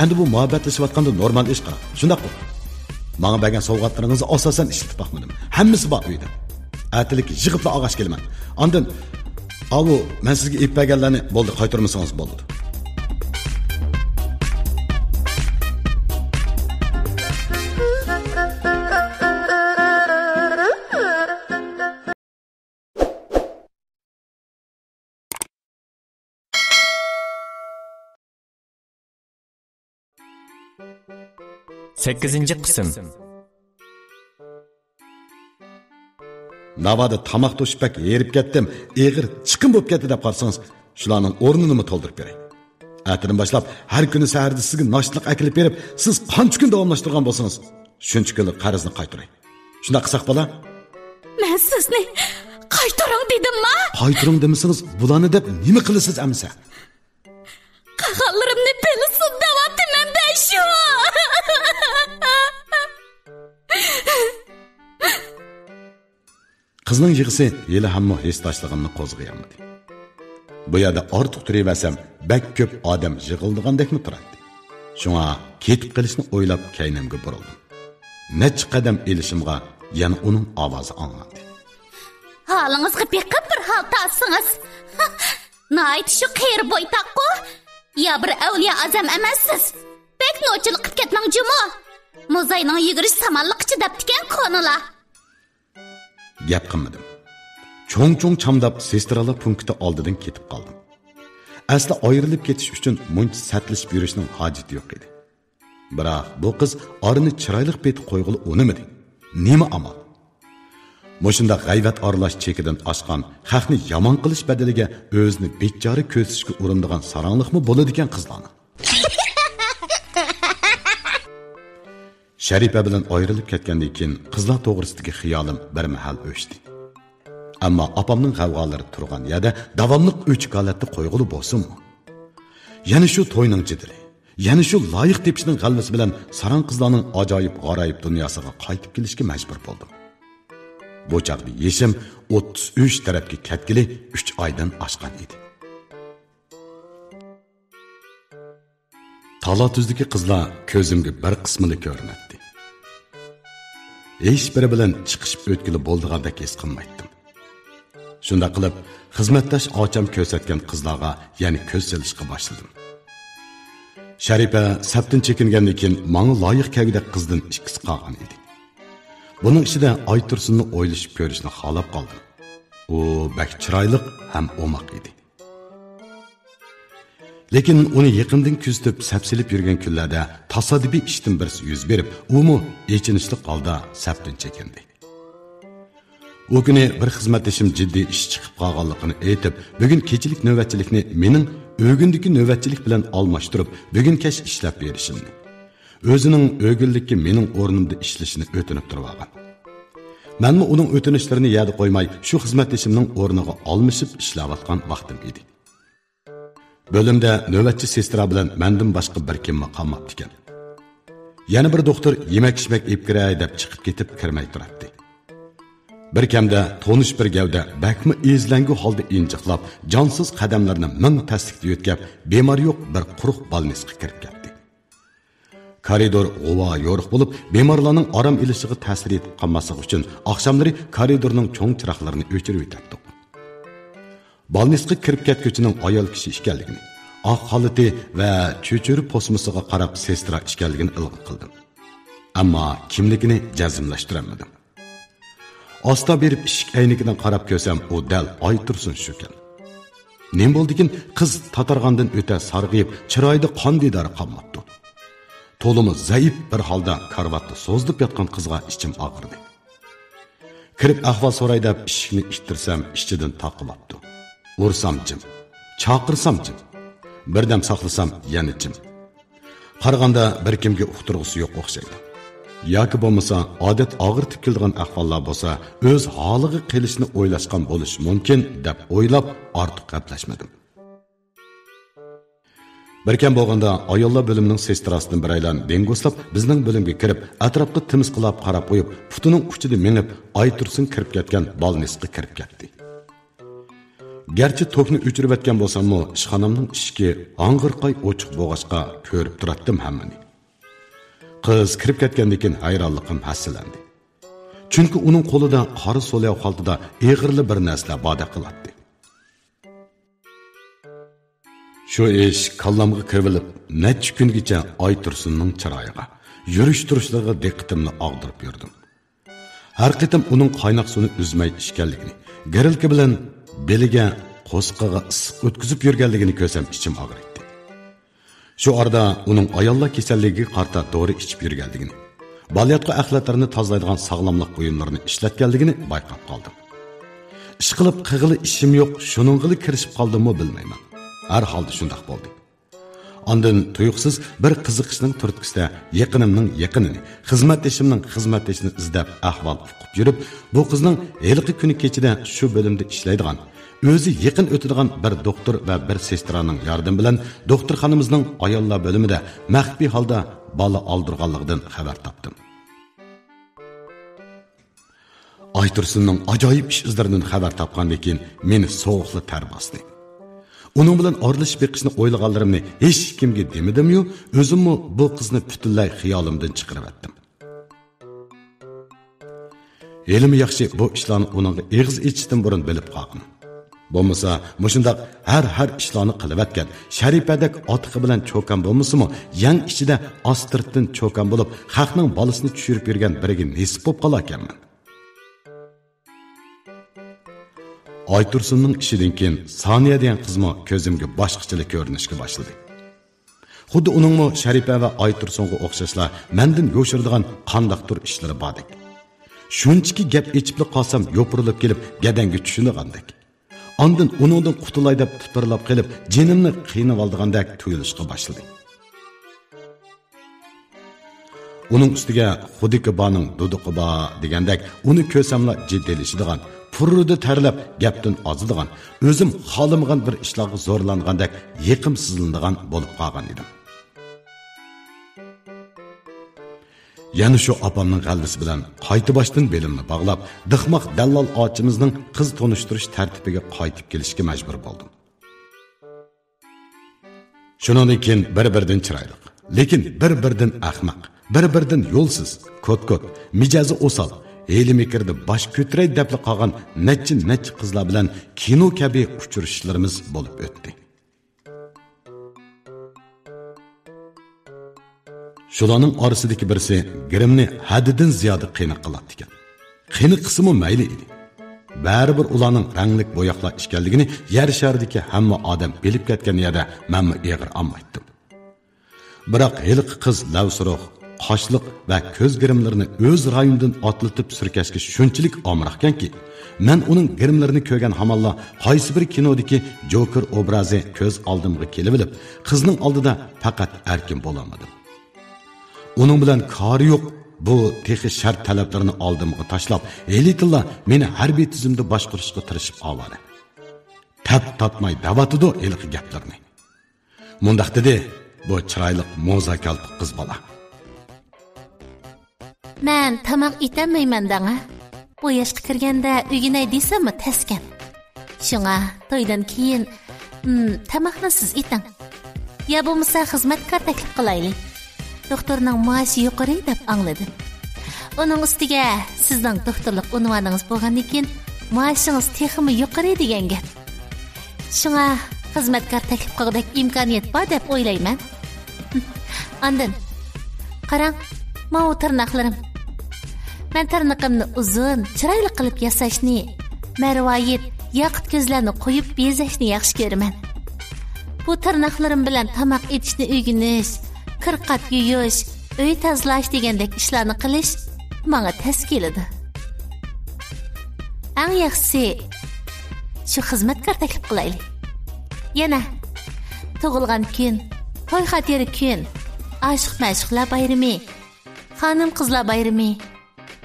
ئەمدى بۇ مۇھەببەتلىشىۋاتقاندا نورمال ئىش قاراڭ. شۇنداققۇ؟ ماڭا بەرگەن سوۋغاتلىرىڭىزنى ئاساسەن ئىشلىتىپ باقمىدىم. ھەممىسى بار ئۆيدە. ئەتىلىك يىغىپلا ئالغاچ كېلىمەن. ئاندىن، ئاۋۇ، مەن سىزگە ئېلىپ بەرگەنلەرنى بولدى، قايتۇرمىسىڭىز بولىدۇ. سەككىزىنچى قىسىم. ناۋادا تاماق توشۇپ بەك ھېرىپ كەتتىم، ئېغىر چىقىم بولۇپ كەتتى دەپ قالسىڭىز، شۇلارنىڭ ئورنىنىمۇ تولدۇرۇپ بېرەي. ئەتىدىن باشلاپ ھەر كۈنى سەھەردە سىزگە ناشتىلىق ئەكېلىپ بېرىپ، سىز قانچە كۈن داۋاملاشتۇرغان بولسىڭىز، شۇنچە كۈنلۈك قەرزنى قايتۇراي. شۇنداق قىلساق بولا؟ مەن سىزنى قايتۇرۇڭ دېدىمما؟ قايتۇرۇڭ دېمىسىڭىز، بۇلارنى دەپ نېمە قىلىسىز ئەمىسە؟ قىلغانلىرىمنى بىلسۇن دەۋاتىمەن-دە شۇ. قىزنىڭ يىغىسى ھېلىھەممۇ ھېسداشلىقىمنى قوزغىيالمىدى. بۇ يەردە ئارتۇق تۇرۇۋەرسەم، بەك كۆپ ئادەم يىغىلىدىغاندەكمۇ تۇراتتى. شۇڭا كېتىپ قېلىشنى ئويلاپ، كەينىمگە بۇرۇلدۇم. نەچچە قەدەم ئېلىشىمغا يەنە ئۇنىڭ ئاۋازى ئاڭلاندى. ھالىڭىزغا بېقىپ بىر ھال تاپسىڭىز. ناھايىتى شۇ قېرى بويتاققۇ. يا بىر ئەۋلىيا ئادەم ئەمەسسىز. بەك نوچىلىق قىپ كەتمەڭ جۇمۇ. مۇزاينىڭ يۈگۈرۈش سامانلىقىچە دەپتىكەن كونىلار. گەپ قىلمىدىم. چوڭ-چوڭ چامداپ سېسترالار پونكىتى ئالدىدىن كېتىپ قالدىم. ئەسلى ئايرىلىپ كېتىش ئۈچۈن مۇنچە سەتلىشىپ يۈرۈشنىڭ ھاجىتى يوق ئىدى. بىراق بۇ قىز ئارىنى چىرايلىق پېتى قويغىلى ئۇنىمىدى. نېمە ئامال؟ مۇشۇنداق غەيۋەت ئارىلاش چېكىدىن ئاشقان، خەقنى يامان قىلىش بەدىلىگە ئۆزىنى بىچارە كۆرسىتىشكە ئۇرۇنىدىغان ساراڭلىقمۇ بولىدىكەن قىزلارنىڭ. شەرىپە بىلەن ئايرىلىپ كەتكەندىن كېيىن قىزلار توغرىسىدىكى خىيالىم بىر مەھەل ئۆچتى. ئەمما ئاپامنىڭ غەۋغالىرى تۇرغان يەردە داۋاملىق ئۆچۈك ھالەتتە قويغىلى بولسۇنمۇ؟ يەنە شۇ توينىڭ جېدىلى، يەنە شۇ لايىق تېپىشنىڭ غەلۋىسى بىلەن ساراڭ قىزلارنىڭ ئاجايىپ غارايىپ دۇنياسىغا قايتىپ كېلىشكە مەجبۇر بولدۇم. بۇ چاغدا يېشىم ئوتتۇز ئۈچ تەرەپكە كەتكىلى ئۈچ ئايدىن ئاشقان ئىدى. تالا-تۈزدىكى قىزلار كۆزۈمگە بىر قىسمىلا كۆرۈنەتتى. ھېچبىرى بىلەن چىقىشىپ ئۆتكىلى بولىدىغاندەك ھېس قىلمايتتىم. شۇنداق قىلىپ، خىزمەتداش ئاچام كۆرسەتكەن قىزلارغا يەنە كۆز سېلىشقا باشلىدىم. شەرىپە سەپتىن چېكىنگەندىن كېيىن، ماڭا لايىق كەلگۈدەك قىزدىن ئىككىسى قالغان ئىدى. بۇنىڭ ئىچىدە ئايتۇرسۇننى ئويلىشىپ كۆرۈشنى خالاپ قالدىم. ئۇ بەك چىرايلىق ھەم ئوماق ئىدى. لېكىن ئۇنى يېقىندىن كۆزىتىپ، سەپسېلىپ يۈرگەن كۈنلەردە تاسادىپىي ئىشتىن بىرسى يۈز بېرىپ، ئۇمۇ ئېچىنىشلىق ھالدا سەپتىن چېكىندى. ئۇ كۈنى بىر خىزمەتدىشىم جىددىي ئىش چىقىپ قالغانلىقىنى ئېيتىپ، بۈگۈن كېچىلىك نۆۋەتچىلىكنى مېنىڭ ئۆگۈندىكى نۆۋەتچىلىك بىلەن ئالماشتۇرۇپ، بۈگۈن كەچ ئىشلەپ بېرىشىمنى، ئۆزىنىڭ ئۆگۈنلۈككە مېنىڭ ئورنۇمدا ئىشلىشىنى ئۆتۈنۈپ تۇرۇۋالغان. مەنمۇ ئۇنىڭ ئۆتۈنۈشلىرىنى يەردە قويماي، شۇ خىزمەتدىشىمنىڭ ئورنىغا ئالمىشىپ ئىشلەۋاتقان ۋاقتىم ئىدى. بۆلۈمدە نۆۋەتچى سېسترا بىلەن مەندىن باشقا بىر كىممۇ قالماپتىكەن. يەنە بىر دوختۇر يېمەك-ئىچمەك ئېلىپ كىرەي دەپ چىقىپ كېتىپ كىرمەي تۇراتتى. بىر كەمدە تونۇش بىر گەۋدە بەكمۇ ئېزىلەڭگۈ ھالدا ئىنجىقلاپ، جانسىز قەدەملىرىنى مىڭ تەسلىكتە يۆتكەپ، بىمار يوق بىر قۇرۇق بالنىسقا كىرىپ كەتتى. كارىدور غۇۋا يورۇق بولۇپ، بىمارلارنىڭ ئارام ئېلىشىغا تەسىر يېتىپ قالماسلىقى ئۈچۈن ئاخشاملىرى كارىدورنىڭ چوڭ چىراغلىرىنى ئۆچۈرۈۋېتەتتۇق. بالنىسقا كىرىپ كەتكۈچىنىڭ ئايال كىشى ئىكەنلىكىنى، ئاق خالىتى ۋە چۆچۈرە پوسمىسىغا قاراپ سېسترا ئىكەنلىكىنى ئىلغا قىلدىم. ئەمما كىملىكىنى جەزملەشتۈرەلمىدىم. ئاستا بېرىپ ئىشىك ئەينىكىدىن قاراپ كۆرسەم، ئۇ دەل ئايتۇرسۇن شۇكەن. نېمە بولدىكىن، قىز تاتارغاندىن ئۆتە سارغىيىپ، چىرايىدا قان دىدارى قالماپتۇ. تولىمۇ زەئىپ بىر ھالدا كارىۋاتتا سوزۇلۇپ ياتقان قىزغا ئىچىم ئاغرىدى. كىرىپ ئەھۋال سوراي دەپ ئىشىكنى ئىتتىرسەم، ئىچىدىن تاقىۋاپتۇ. ئۇرسام جىم، چاقىرسام جىم، بىردەم ساقلىسام يەنە جىم. قارىغاندا بىر كىمگە ئۇقتۇرغۇسى يوق ئوخشايدۇ. ياكى بولمىسا ئادەت ئاغرىتىپ كېلىدىغان ئەھۋاللار بولسا ئۆز ھالىغا قېلىشنى ئويلاشقان بولۇشى مۇمكىن دەپ ئويلاپ ئارتۇق غەپلەشمىدىم. بىر كەم بولغاندا ئاياللار بۆلۈمىنىڭ سېستراسىدىن بىرەيلەن دېڭگۇسلاپ بىزنىڭ بۆلۈمگە كىرىپ، ئەتراپقا تىمىسقىلاپ قاراپ قويۇپ، پۇتىنىڭ ئۇچىدا مېڭىپ، ئايتۇرسۇن كىرىپ كەتكەن بالنىسقا كىرىپ كەتتى. گەرچە توكنى ئۆچۈرۈۋەتكەن بولساممۇ، ئىشخانامنىڭ ئىشىكى ھاڭغىرقاي ئوچۇق بولغاچقا كۆرۈپ تۇراتتىم ھەممىنى. قىز كىرىپ كەتكەندىن كېيىن ھەيرانلىقىم ھەسسىلەندى. چۈنكى ئۇنىڭ قولىدا قارا سولياۋ خالتىدا ئېغىرلا بىر نەرسىلەر باردەك قىلاتتى. شۇ ئىش كاللامغا كىرىۋېلىپ، نەچچە كۈنگىچە ئايتۇرسۇننىڭ چىرايىغا، يۈرۈش-تۇرۇشلىرىغا دىققىتىمنى ئاغدۇرۇپ يۈردۈم. ھەر قېتىم ئۇنىڭ قايناق سۇنى ئۈزمەي ئىچكەنلىكىنى، گرىلكا بىلەن بېلىگە قوسىقىغا ئىسسىق ئۆتكۈزۈپ يۈرگەنلىكىنى كۆرسەم ئىچىم ئاغرىيتتى. شۇ ئارىدا ئۇنىڭ ئاياللار كېسەللىكىگە قارىتا دورا ئىچىپ يۈرگەنلىكىنى، بالىياتقۇ ئەخلەتلىرىنى تازىلايدىغان ساغلاملىق بۇيۇملىرىنى ئىشلەتكەنلىكىنى بايقاپ قالدىم. ئىشقىلىپ قىغىلى ئىشىم يوق، شۇنىڭغىلا كىرىشىپ قالدىممۇ بىلمەيمەن. ھەر ھالدا شۇنداق بولدى. ئاندىن تۇيۇقسىز بىر قىزىقىشنىڭ تۈرتكىسىدە يېقىنىمنىڭ يېقىنىنى، خىزمەتدىشىمنىڭ خىزمەتدىشىنى ئىزدەپ ئەھۋال ئۇقۇپ يۈرۈپ، بۇ قىزنىڭ ھېلىقى كۈنى كېچىدە شۇ بۆلۈمدە ئىشلەيدىغان، ئۆزى يېقىن ئۆتىدىغان بىر دوختۇر ۋە بىر سېسترانىڭ ياردىمى بىلەن دوختۇرخانىمىزنىڭ ئاياللار بۆلۈمىدە مەخپىي ھالدا بالا ئالدۇرغانلىقىدىن خەۋەر تاپتىم. ئايتۇرسۇننىڭ ئاجايىپ ئىش ئىزلىرىدىن خەۋەر تاپقاندىن كېيىن مېنى سوغۇقلا تەر باستى. ئۇنىڭ بىلەن ئارىلىشىپ بېقىشنى ئويلىغانلىرىمنى ھېچكىمگە دېمىدىميۇ، ئۆزۈممۇ بۇ قىزنى پۈتۈنلەي خىيالىمدىن چىقىرىۋەتتىم. ھېلىمۇ ياخشى بۇ ئىشلارنى ئۇنىڭغا ئېغىز ئېچىشتىن بۇرۇن بىلىپ قالغىنىم. بولمىسا مۇشۇنداق ھەر، ھەر ئىشلارنى قىلىۋەتكەن شەرىپەدەك ئاتىقى بىلەن چوكان بولمىسىمۇ، يەڭ ئىچىدە ئاستىرتتىن چوكان بولۇپ، خەقنىڭ بالىسىنى چۈشۈرۈپ يۈرگەن بىرىگە نېسىپ بولۇپ قالاركەنمەن. ئايتۇرسۇننىڭ ئىشىدىن كېيىن سانىيە دېگەن قىزمۇ كۆزۈمگە باشقىچىلا كۆرۈنۈشكە باشلىدى. خۇددى ئۇنىڭمۇ شەرىپە ۋە ئايتۇرسۇنغا ئوخشاشلا مەندىن يوشۇرىدىغان قانداقتۇر ئىشلىرى باردەك. شۇنچىكى گەپ ئېچىپلا قالسام يوپۇرۇلۇپ كېلىپ گەدەڭگە چۈشىدىغاندەك. ئاندىن ئۇنىڭدىن قۇتۇلاي دەپ تىپىرلاپ قېلىپ جېنىمنى قىينىۋالىدىغاندەك تۇيۇلۇشقا باشلىدى. ئۇنىڭ ئۈستىگە خۇدىكى بارنىڭ دۇدۇقى بار دېگەندەك ئۇنى كۆرسەملا جىددىيلىشىدىغان، پۇررىدە تەرلەپ گەپتىن ئازىدىغان، ئۆزۈم خالىمىغان بىر ئىشلارغا زورلانغاندەك يېقىمسىزلىنىدىغان بولۇپ قالغان ئىدىم. يەنە شۇ ئاپامنىڭ غەلۋىسى بىلەن قايتا باشتىن بېلىمنى باغلاپ، دىخماق دەللال ئاچىمىزنىڭ قىز تونۇشتۇرۇش تەرتىپىگە قايتىپ كېلىشكە مەجبۇر بولدۇم. شۇنىڭدىن كېيىن بىر-بىرىدىن چىرايلىق، لېكىن بىر-بىرىدىن ئەخمەق، بىر-بىرىدىن يولسىز، كوت-كوت، مىجەزى ئوسال، ھىيلە-مىكىردە باش كۆتۈرەي دەپلا قالغان نەچچە-نەچچە قىزلار بىلەن كىنو كەبى ئۇچرىشىشلىرىمىز بولۇپ ئۆتتى. شۇلارنىڭ ئارىسىدىكى بىرسى گىرىمنى ھەددىدىن زىيادە قېنىق قىلاتتىكەن. قېنىق قىلسىمۇ مەيلى ئىدى. بەرىبىر ئۇلارنىڭ رەڭلىك بوياقلار ئىكەنلىكىنى يەر شارىدىكى ھەممە ئادەم بىلىپ كەتكەن يەردە مەنمۇ ئېغىر ئالمايتتىم. بىراق ھېلىقى قىز لەۋسۇرۇق، قاشلىق ۋە كۆز گىرىملىرىنى ئۆز رايونىدىن ئاتلىتىپ سۈركەشكە شۇنچىلىك ئامراقكەنكى، مەن ئۇنىڭ گىرىملىرىنى كۆرگەن ھامانلا قايسى بىر كىنودىكى جوكېر ئوبرازى كۆز ئالدىمغا كېلىۋېلىپ، قىزنىڭ ئالدىدا پەقەت ئەركىن بولالمىدىم. ئۇنىڭ بىلەن كارى يوق بۇ تېخى شەرت تەلەپلىرىنى ئالدىمغا تاشلاپ، ھېلىتىنلا مېنى ھەربىي تۈزۈمدە باشقۇرۇشقا تىرىشىپ ئاۋارە. تەپ تارتماي دەۋاتىدۇ ھېلىقى گەپلىرىنى. مۇنداق دېدى بۇ چىرايلىق موزا كالپۇك قىز بالا. مەن تاماق ئېتەلمەيمەن دەڭە. بۇ ياشقا كىرگەندە ئۆگىنەي دېسەممۇ تەسكەن. شۇڭا تويدىن كېيىن، م، تاماقنى سىز ئېتىڭ. يا بولمىسا خىزمەتكار تەكلىپ قىلايلى. دوختۇرنىڭ مائاشى يۇقىرى دەپ ئاڭلىدىم. ئۇنىڭ ئۈستىگە سىزنىڭ دوختۇرلۇق ئۇنۋانىڭىز بولغاندىكىن مائاشىڭىز تېخىمۇ يۇقىرى دېگەن گەپ. شۇڭا خىزمەتكار تەكلىپ قىلغۇدەك ئىمكانىيەت بار دەپ ئويلايمەن. ئاندىن، قاراڭ، ماۋۇ تىرناقلىرىم. مەن تىرنىقىمنى ئۇزۇن، چىرايلىق قىلىپ ياساشنى، مەرۋايىت، ياقۇت كۆزلەرنى قويۇپ بېزەشنى ياخشى كۆرىمەن. بۇ تىرناقلىرىم بىلەن تاماق ئېتىشنى ئۆگىنىش، كىر-قات يۇيۇش، ئۆي تازىلاش دېگەندەك ئىشلارنى قىلىش ماڭا تەس كېلىدۇ. ئەڭ ياخشىسى، شۇ خىزمەتكار تەكلىپ قىلايلى. يەنە تۇغۇلغان كۈن، توي خاتىرە كۈن، ئاشىق-مەشۇقلار بايرىمى، خانىم-قىزلار بايرىمى،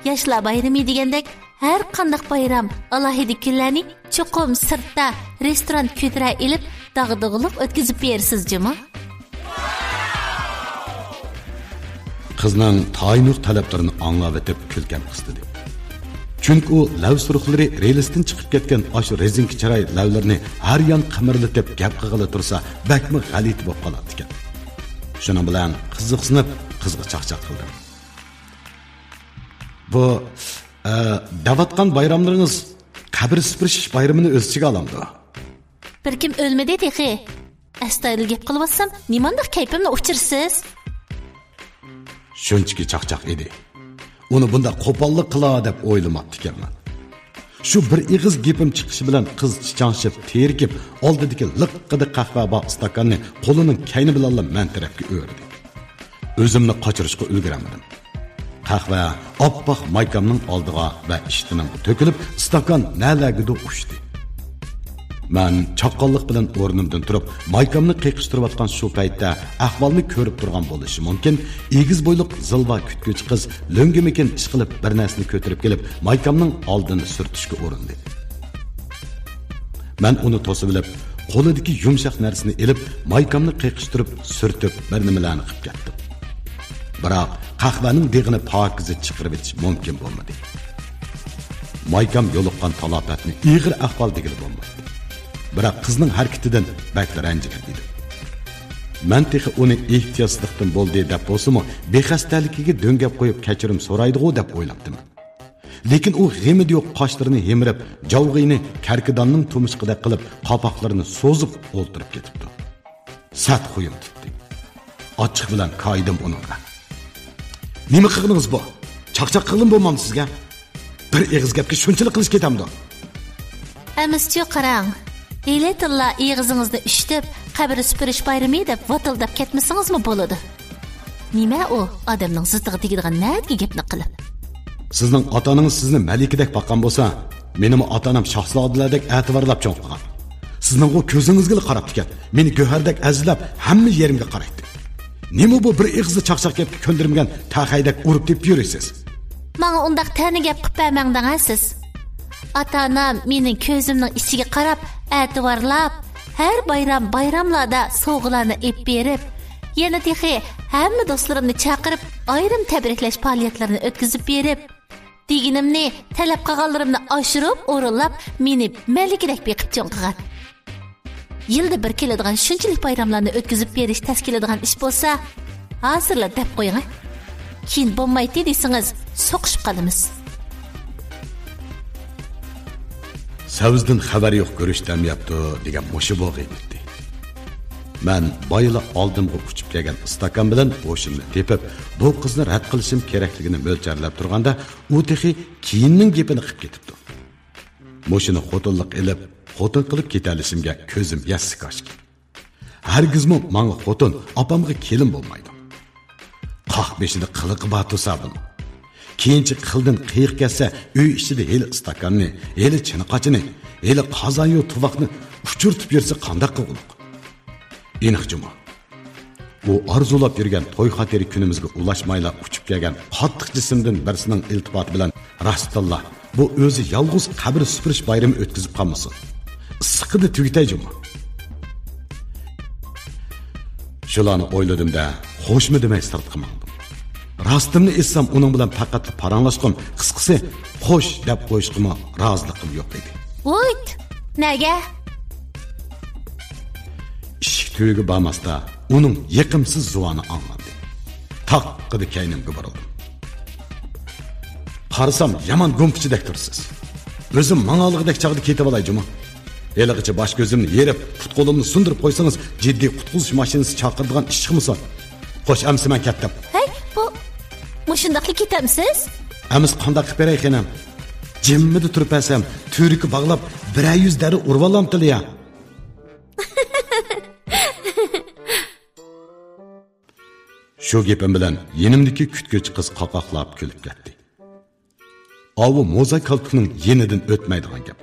ياشلار بايرىمى دېگەندەك ھەر قانداق بايرام، ئالاھىدە كۈنلەرنى چوقۇم سىرتتا رېستوران كۆتۈرە ئېلىپ داغدۇغىلىق ئۆتكۈزۈپ بېرىسىز جۇمۇ. قىزنىڭ تايىنلىق تەلەپلىرىنى ئاڭلاۋېتىپ كۈلكەم قىستىدى. چۈنكى ئۇ لەۋ سۇرۇقلىرى رېلىستىن چىقىپ كەتكەن ئاشۇ رېزىنكە چىراي لەۋلىرىنى ھەر يان قىمىرلىتىپ گەپ قىلغىلى تۇرسا بەكمۇ غەلىتە بولۇپ قالاتتىكەن. شۇنىڭ بىلەن قىزىقسىنىپ قىزغا چاقچاق قىلدىم. بۇ، ئە، دەۋاتقان بايراملىرىڭىز قەبرە سۈپۈرۈش بايرىمىنى ئۆز ئىچىگە ئالامدۇ؟ بىر كىم ئۆلمىدى تېخى. ئەستايىدىل گەپ قىلىۋاتسام، نېمانداق كەيپىمنى ئۇچۇرىسىز؟ شۇنچىكى چاقچاق ئىدى. ئۇنى بۇنداق قوپاللىق قىلا دەپ ئويلىماپتىكەنمەن. شۇ بىر ئېغىز گېپىم چىقىشى بىلەن قىز چىچاڭشىپ، تېرىكىپ، ئالدىدىكى لىققىدە قەھۋە بار ئىستاكاننى قولىنىڭ كەينى بىلەنلا مەن تەرەپكە ئۆرۈدى. ئۆزۈمنى قاچۇرۇشقا ئۈلگۈرەلمىدىم. قەھۋە ئاپئاق مايكامنىڭ ئالدىغا ۋە ئىشتىنىمغا تۆكۈلۈپ، ئىستاكان نەلەرگىدۇر ئۇچتى. مەن چاققانلىق بىلەن ئورنۇمدىن تۇرۇپ، مايكامنى قېقىشتۇرۇۋاتقان شۇ پەيتتە ئەھۋالنى كۆرۈپ تۇرغان بولۇشى مۇمكىن، ئېگىز بويلۇق زىلۋا كۈتكۈچى قىز لۆڭگىمىكىن ئىشقىلىپ بىر نەرسىنى كۆتۈرۈپ كېلىپ، مايكامنىڭ ئالدىنى سۈرتۈشكە ئۇرۇندى. مەن ئۇنى توسۇۋېلىپ، قولىدىكى يۇمشاق نەرسىنى ئېلىپ، مايكامنى قېقىشتۇرۇپ، سۈرتۈپ، بىر نېمىلەرنى قىلىپ كەتتىم. بىراق، قەھۋەنىڭ دېغىنى پاكىزە چىقىرىۋېتىش مۇمكىن بولمىدى. مايكام يولۇققان تالاپەتنى ئېغىر ئەھۋال دېگىلى بولمايتتى. بىراق، قىزنىڭ ھەرىكىتىدىن بەكلا رەنجىگەن ئىدىم. مەن تېخى ئۇنى ئېھتىياتسىزلىقتىن بولدى دەپ بولسىمۇ، بىخەستەلىكىگە دۆڭگەپ قويۇپ كەچۈرۈم سورايدىغۇ دەپ ئويلاپتىمەن. لېكىن ئۇ غېمىدە يوق قاشلىرىنى ھىمىرىپ، جاۋغىينى كەركىداننىڭ تۇمشۇقىدەك قىلىپ، قاپاقلىرىنى سوزۇپ ئولتۇرۇپ كېتىپتۇ. سەت خۇيۇم تۇتتى. ئاچچىق بىلەن كايىدىم ئۇنىڭغا. نېمە قىلغىنىڭىز بۇ؟ چاقچاق قىلغىنىم بولمامدۇ سىزگە؟ بىر ئېغىز گەپكە شۇنچىلىك قىلىش كېتەمدۇ؟ ئەمىسىچۇ قاراڭ، ھېلىتىنلا ئېغىزىڭىزنى ئۈشتۈپ، قەبرە سۈپۈرۈش بايرىمى دەپ ۋاتىلداپ كەتمىسىڭىزمۇ بولىدۇ. نېمە ئۇ، ئادەمنىڭ زىتىغا تېگىدىغان نەدىكى گەپنى قىلىپ؟ سىزنىڭ ئاتا-ئانىڭىز سىزنى مەلىكىدەك باققان بولسا، مېنىمۇ ئاتا-ئانام شاھزادىلەردەك ئەتىۋارلاپ چوڭ قىلغان. سىزنىڭغۇ كۆزىڭىزگىلا قاراپتىكەن، مېنى گۆھەردەك ئەزىزلەپ، ھەممە يېرىمگە قارايتتى. نېمە بۇ بىر ئېغىزدا چاقچاق گەپكە كۆندۈرمىگەن تەخەيدەك ئۇرۇپ تېپىپ يۈرىسىز؟ ماڭا ئۇنداق تەنە گەپ قىلىپ بەرمەڭ دەڭە سىز. ئاتا-ئانام مېنىڭ كۆزۈمنىڭ ئىچىگە قاراپ، ئەتىۋارلاپ، ھەر بايرام بايراملاردا سوۋغىلارنى ئېلىپ بېرىپ، يەنە تېخى ھەممە دوستلىرىمنى چاقىرىپ، ئايرىم تەبرىكلەش پائالىيەتلىرىنى ئۆتكۈزۈپ بېرىپ، دېگىنىمنى، تەلەپ قىلغانلىرىمنى ئاشۇرۇپ، ئورۇنلاپ، مېنى مەلىكىدەك بېقىپ چوڭ قىلغان. يىلدا بىر كېلىدىغان شۇنچىلىك بايراملارنى ئۆتكۈزۈپ بېرىش تەس كېلىدىغان ئىش بولسا، ھازىرلا دەپ قويۇڭ. كېيىن بولمايتتى دېسىڭىز، سوقۇشۇپ قالىمىز. سەۋزدىن خەۋەر يوق، گۈرۈچ دەم يەپتۇ دېگەن مۇشۇ بۇ غىيبىتى. مەن بايىلا ئالدىمغا ئۇچۇپ كەلگەن ئىستاكان بىلەن ھوشۇمنى تېپىپ، بۇ قىزنى رەت قىلىشىم كېرەكلىكىنى مۆلچەرلەپ تۇرغاندا، ئۇ تېخى كېيىننىڭ گېپىنى قىپ كېتىپتۇ. مۇشۇنى خوتۇنلۇق ئېلىپ، خوتۇن قىلىپ كېتەلىشىمگە كۆزۈم يەتسە كاشكى. ھەرگىزمۇ ماڭا خوتۇن، ئاپامغا كېلىن بولمايدۇ. قاق بېشىدا قىلىقى بار تۇرسا بۇنىڭ. كېيىنچە قىلدىن قىيىق كەتسە، ئۆي ئىچىدە ھېلى ئىستاكاننى، ھېلى چىنىقاچىنى، ھېلى قازان-يۇ تۇۋاقنى ئۇچۇرتۇپ يۈرسە قانداق قىلغۇلۇق؟ ئېنىق جۇمۇ. ئۇ ئارزۇلاپ يۈرگەن توي خاتىرە كۈنىمىزگە ئۇلاشمايلا ئۇچۇپ كەلگەن قاتتىق جىسىمدىن بىرسىنىڭ ئىلتىپاتى بىلەن راستتىنلا بۇ ئۆزى يالغۇز قەبرە سۈپۈرۈش بايرىمى ئۆتكۈزۈپ قالمىسۇن. ئىسسىقىدا تۈگىتەي جۇمۇ. شۇلارنى ئويلىدىم-دە، خوشمۇ دېمەي سىرتقا ماڭدىم. راستىمنى ئېيتسام، ئۇنىڭ بىلەن پەقەتلا پاراڭلاشقۇم، قىسقىسى، خوش دەپ قويۇشقىمۇ رازىلىقىم يوق ئىدى. ۋويت! نەگە؟ ئىشىك تۈۋىگە بارماستا، ئۇنىڭ يېقىمسىز زۇۋانى ئاڭلاندى. تاققىدە كەينىمگە بۇرۇلدۇم. قارىسام، يامان گۇمپىچىدەك تۇرىسىز. ئۆزۈم ماڭالىغۇدەك چاغدا كېتىۋالاي جۇمۇ. ھېلىغىچە باش-كۆزۈمنى يېرىپ، پۇت-قولۇمنى سۇندۇرۇپ قويسىڭىز، جىددىي قۇتقۇزۇش ماشىنىسى چاقىرىدىغان ئىش چىقمىسۇن. خوش، ئەمسە مەن كەتتىم. ھەي، بۇ، مۇشۇنداقلا كېتەمسىز؟ ئەمسە قانداق قىلىپ بېرەي، خېنىم؟ جىممىدە تۇرۇپ بەرسەم، تۈۋرۈككە باغلاپ، بىرەر يۈز دەررە ئۇرۇۋالامتىلا يا؟ شۇ گېپىم بىلەن يېنىمدىكى كۈتكۈچى قىز قاقاقلاپ كۈلۈپ كەتتى. ئاۋۇ موزاي كالپۇكنىڭ يېنىدىن ئۆتمەيدىغان گەپ.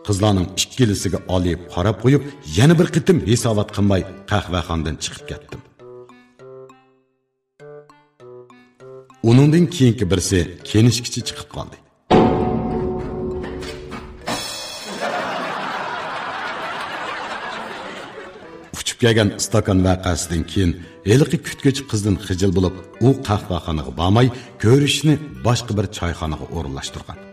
قىزلارنىڭ ئىككىلىسىگە ئالىيىپ قاراپ قويۇپ، يەنە بىر قېتىم ھېسابات قىلماي قەھۋەخانىدىن چىقىپ كەتتىم. ئۇنىڭدىن كېيىنكى بىرسى كېنىشكىچە چىقىپ قالدى. ئۇچۇپ كەلگەن ئىستاكان ۋەقەسىدىن كېيىن، ھېلىقى كۈتكۈچى قىزدىن خىجىل بولۇپ، ئۇ قەھۋەخانىغا بارماي، كۆرۈشۈشنى باشقا بىر چايخانىغا ئورۇنلاشتۇرغان.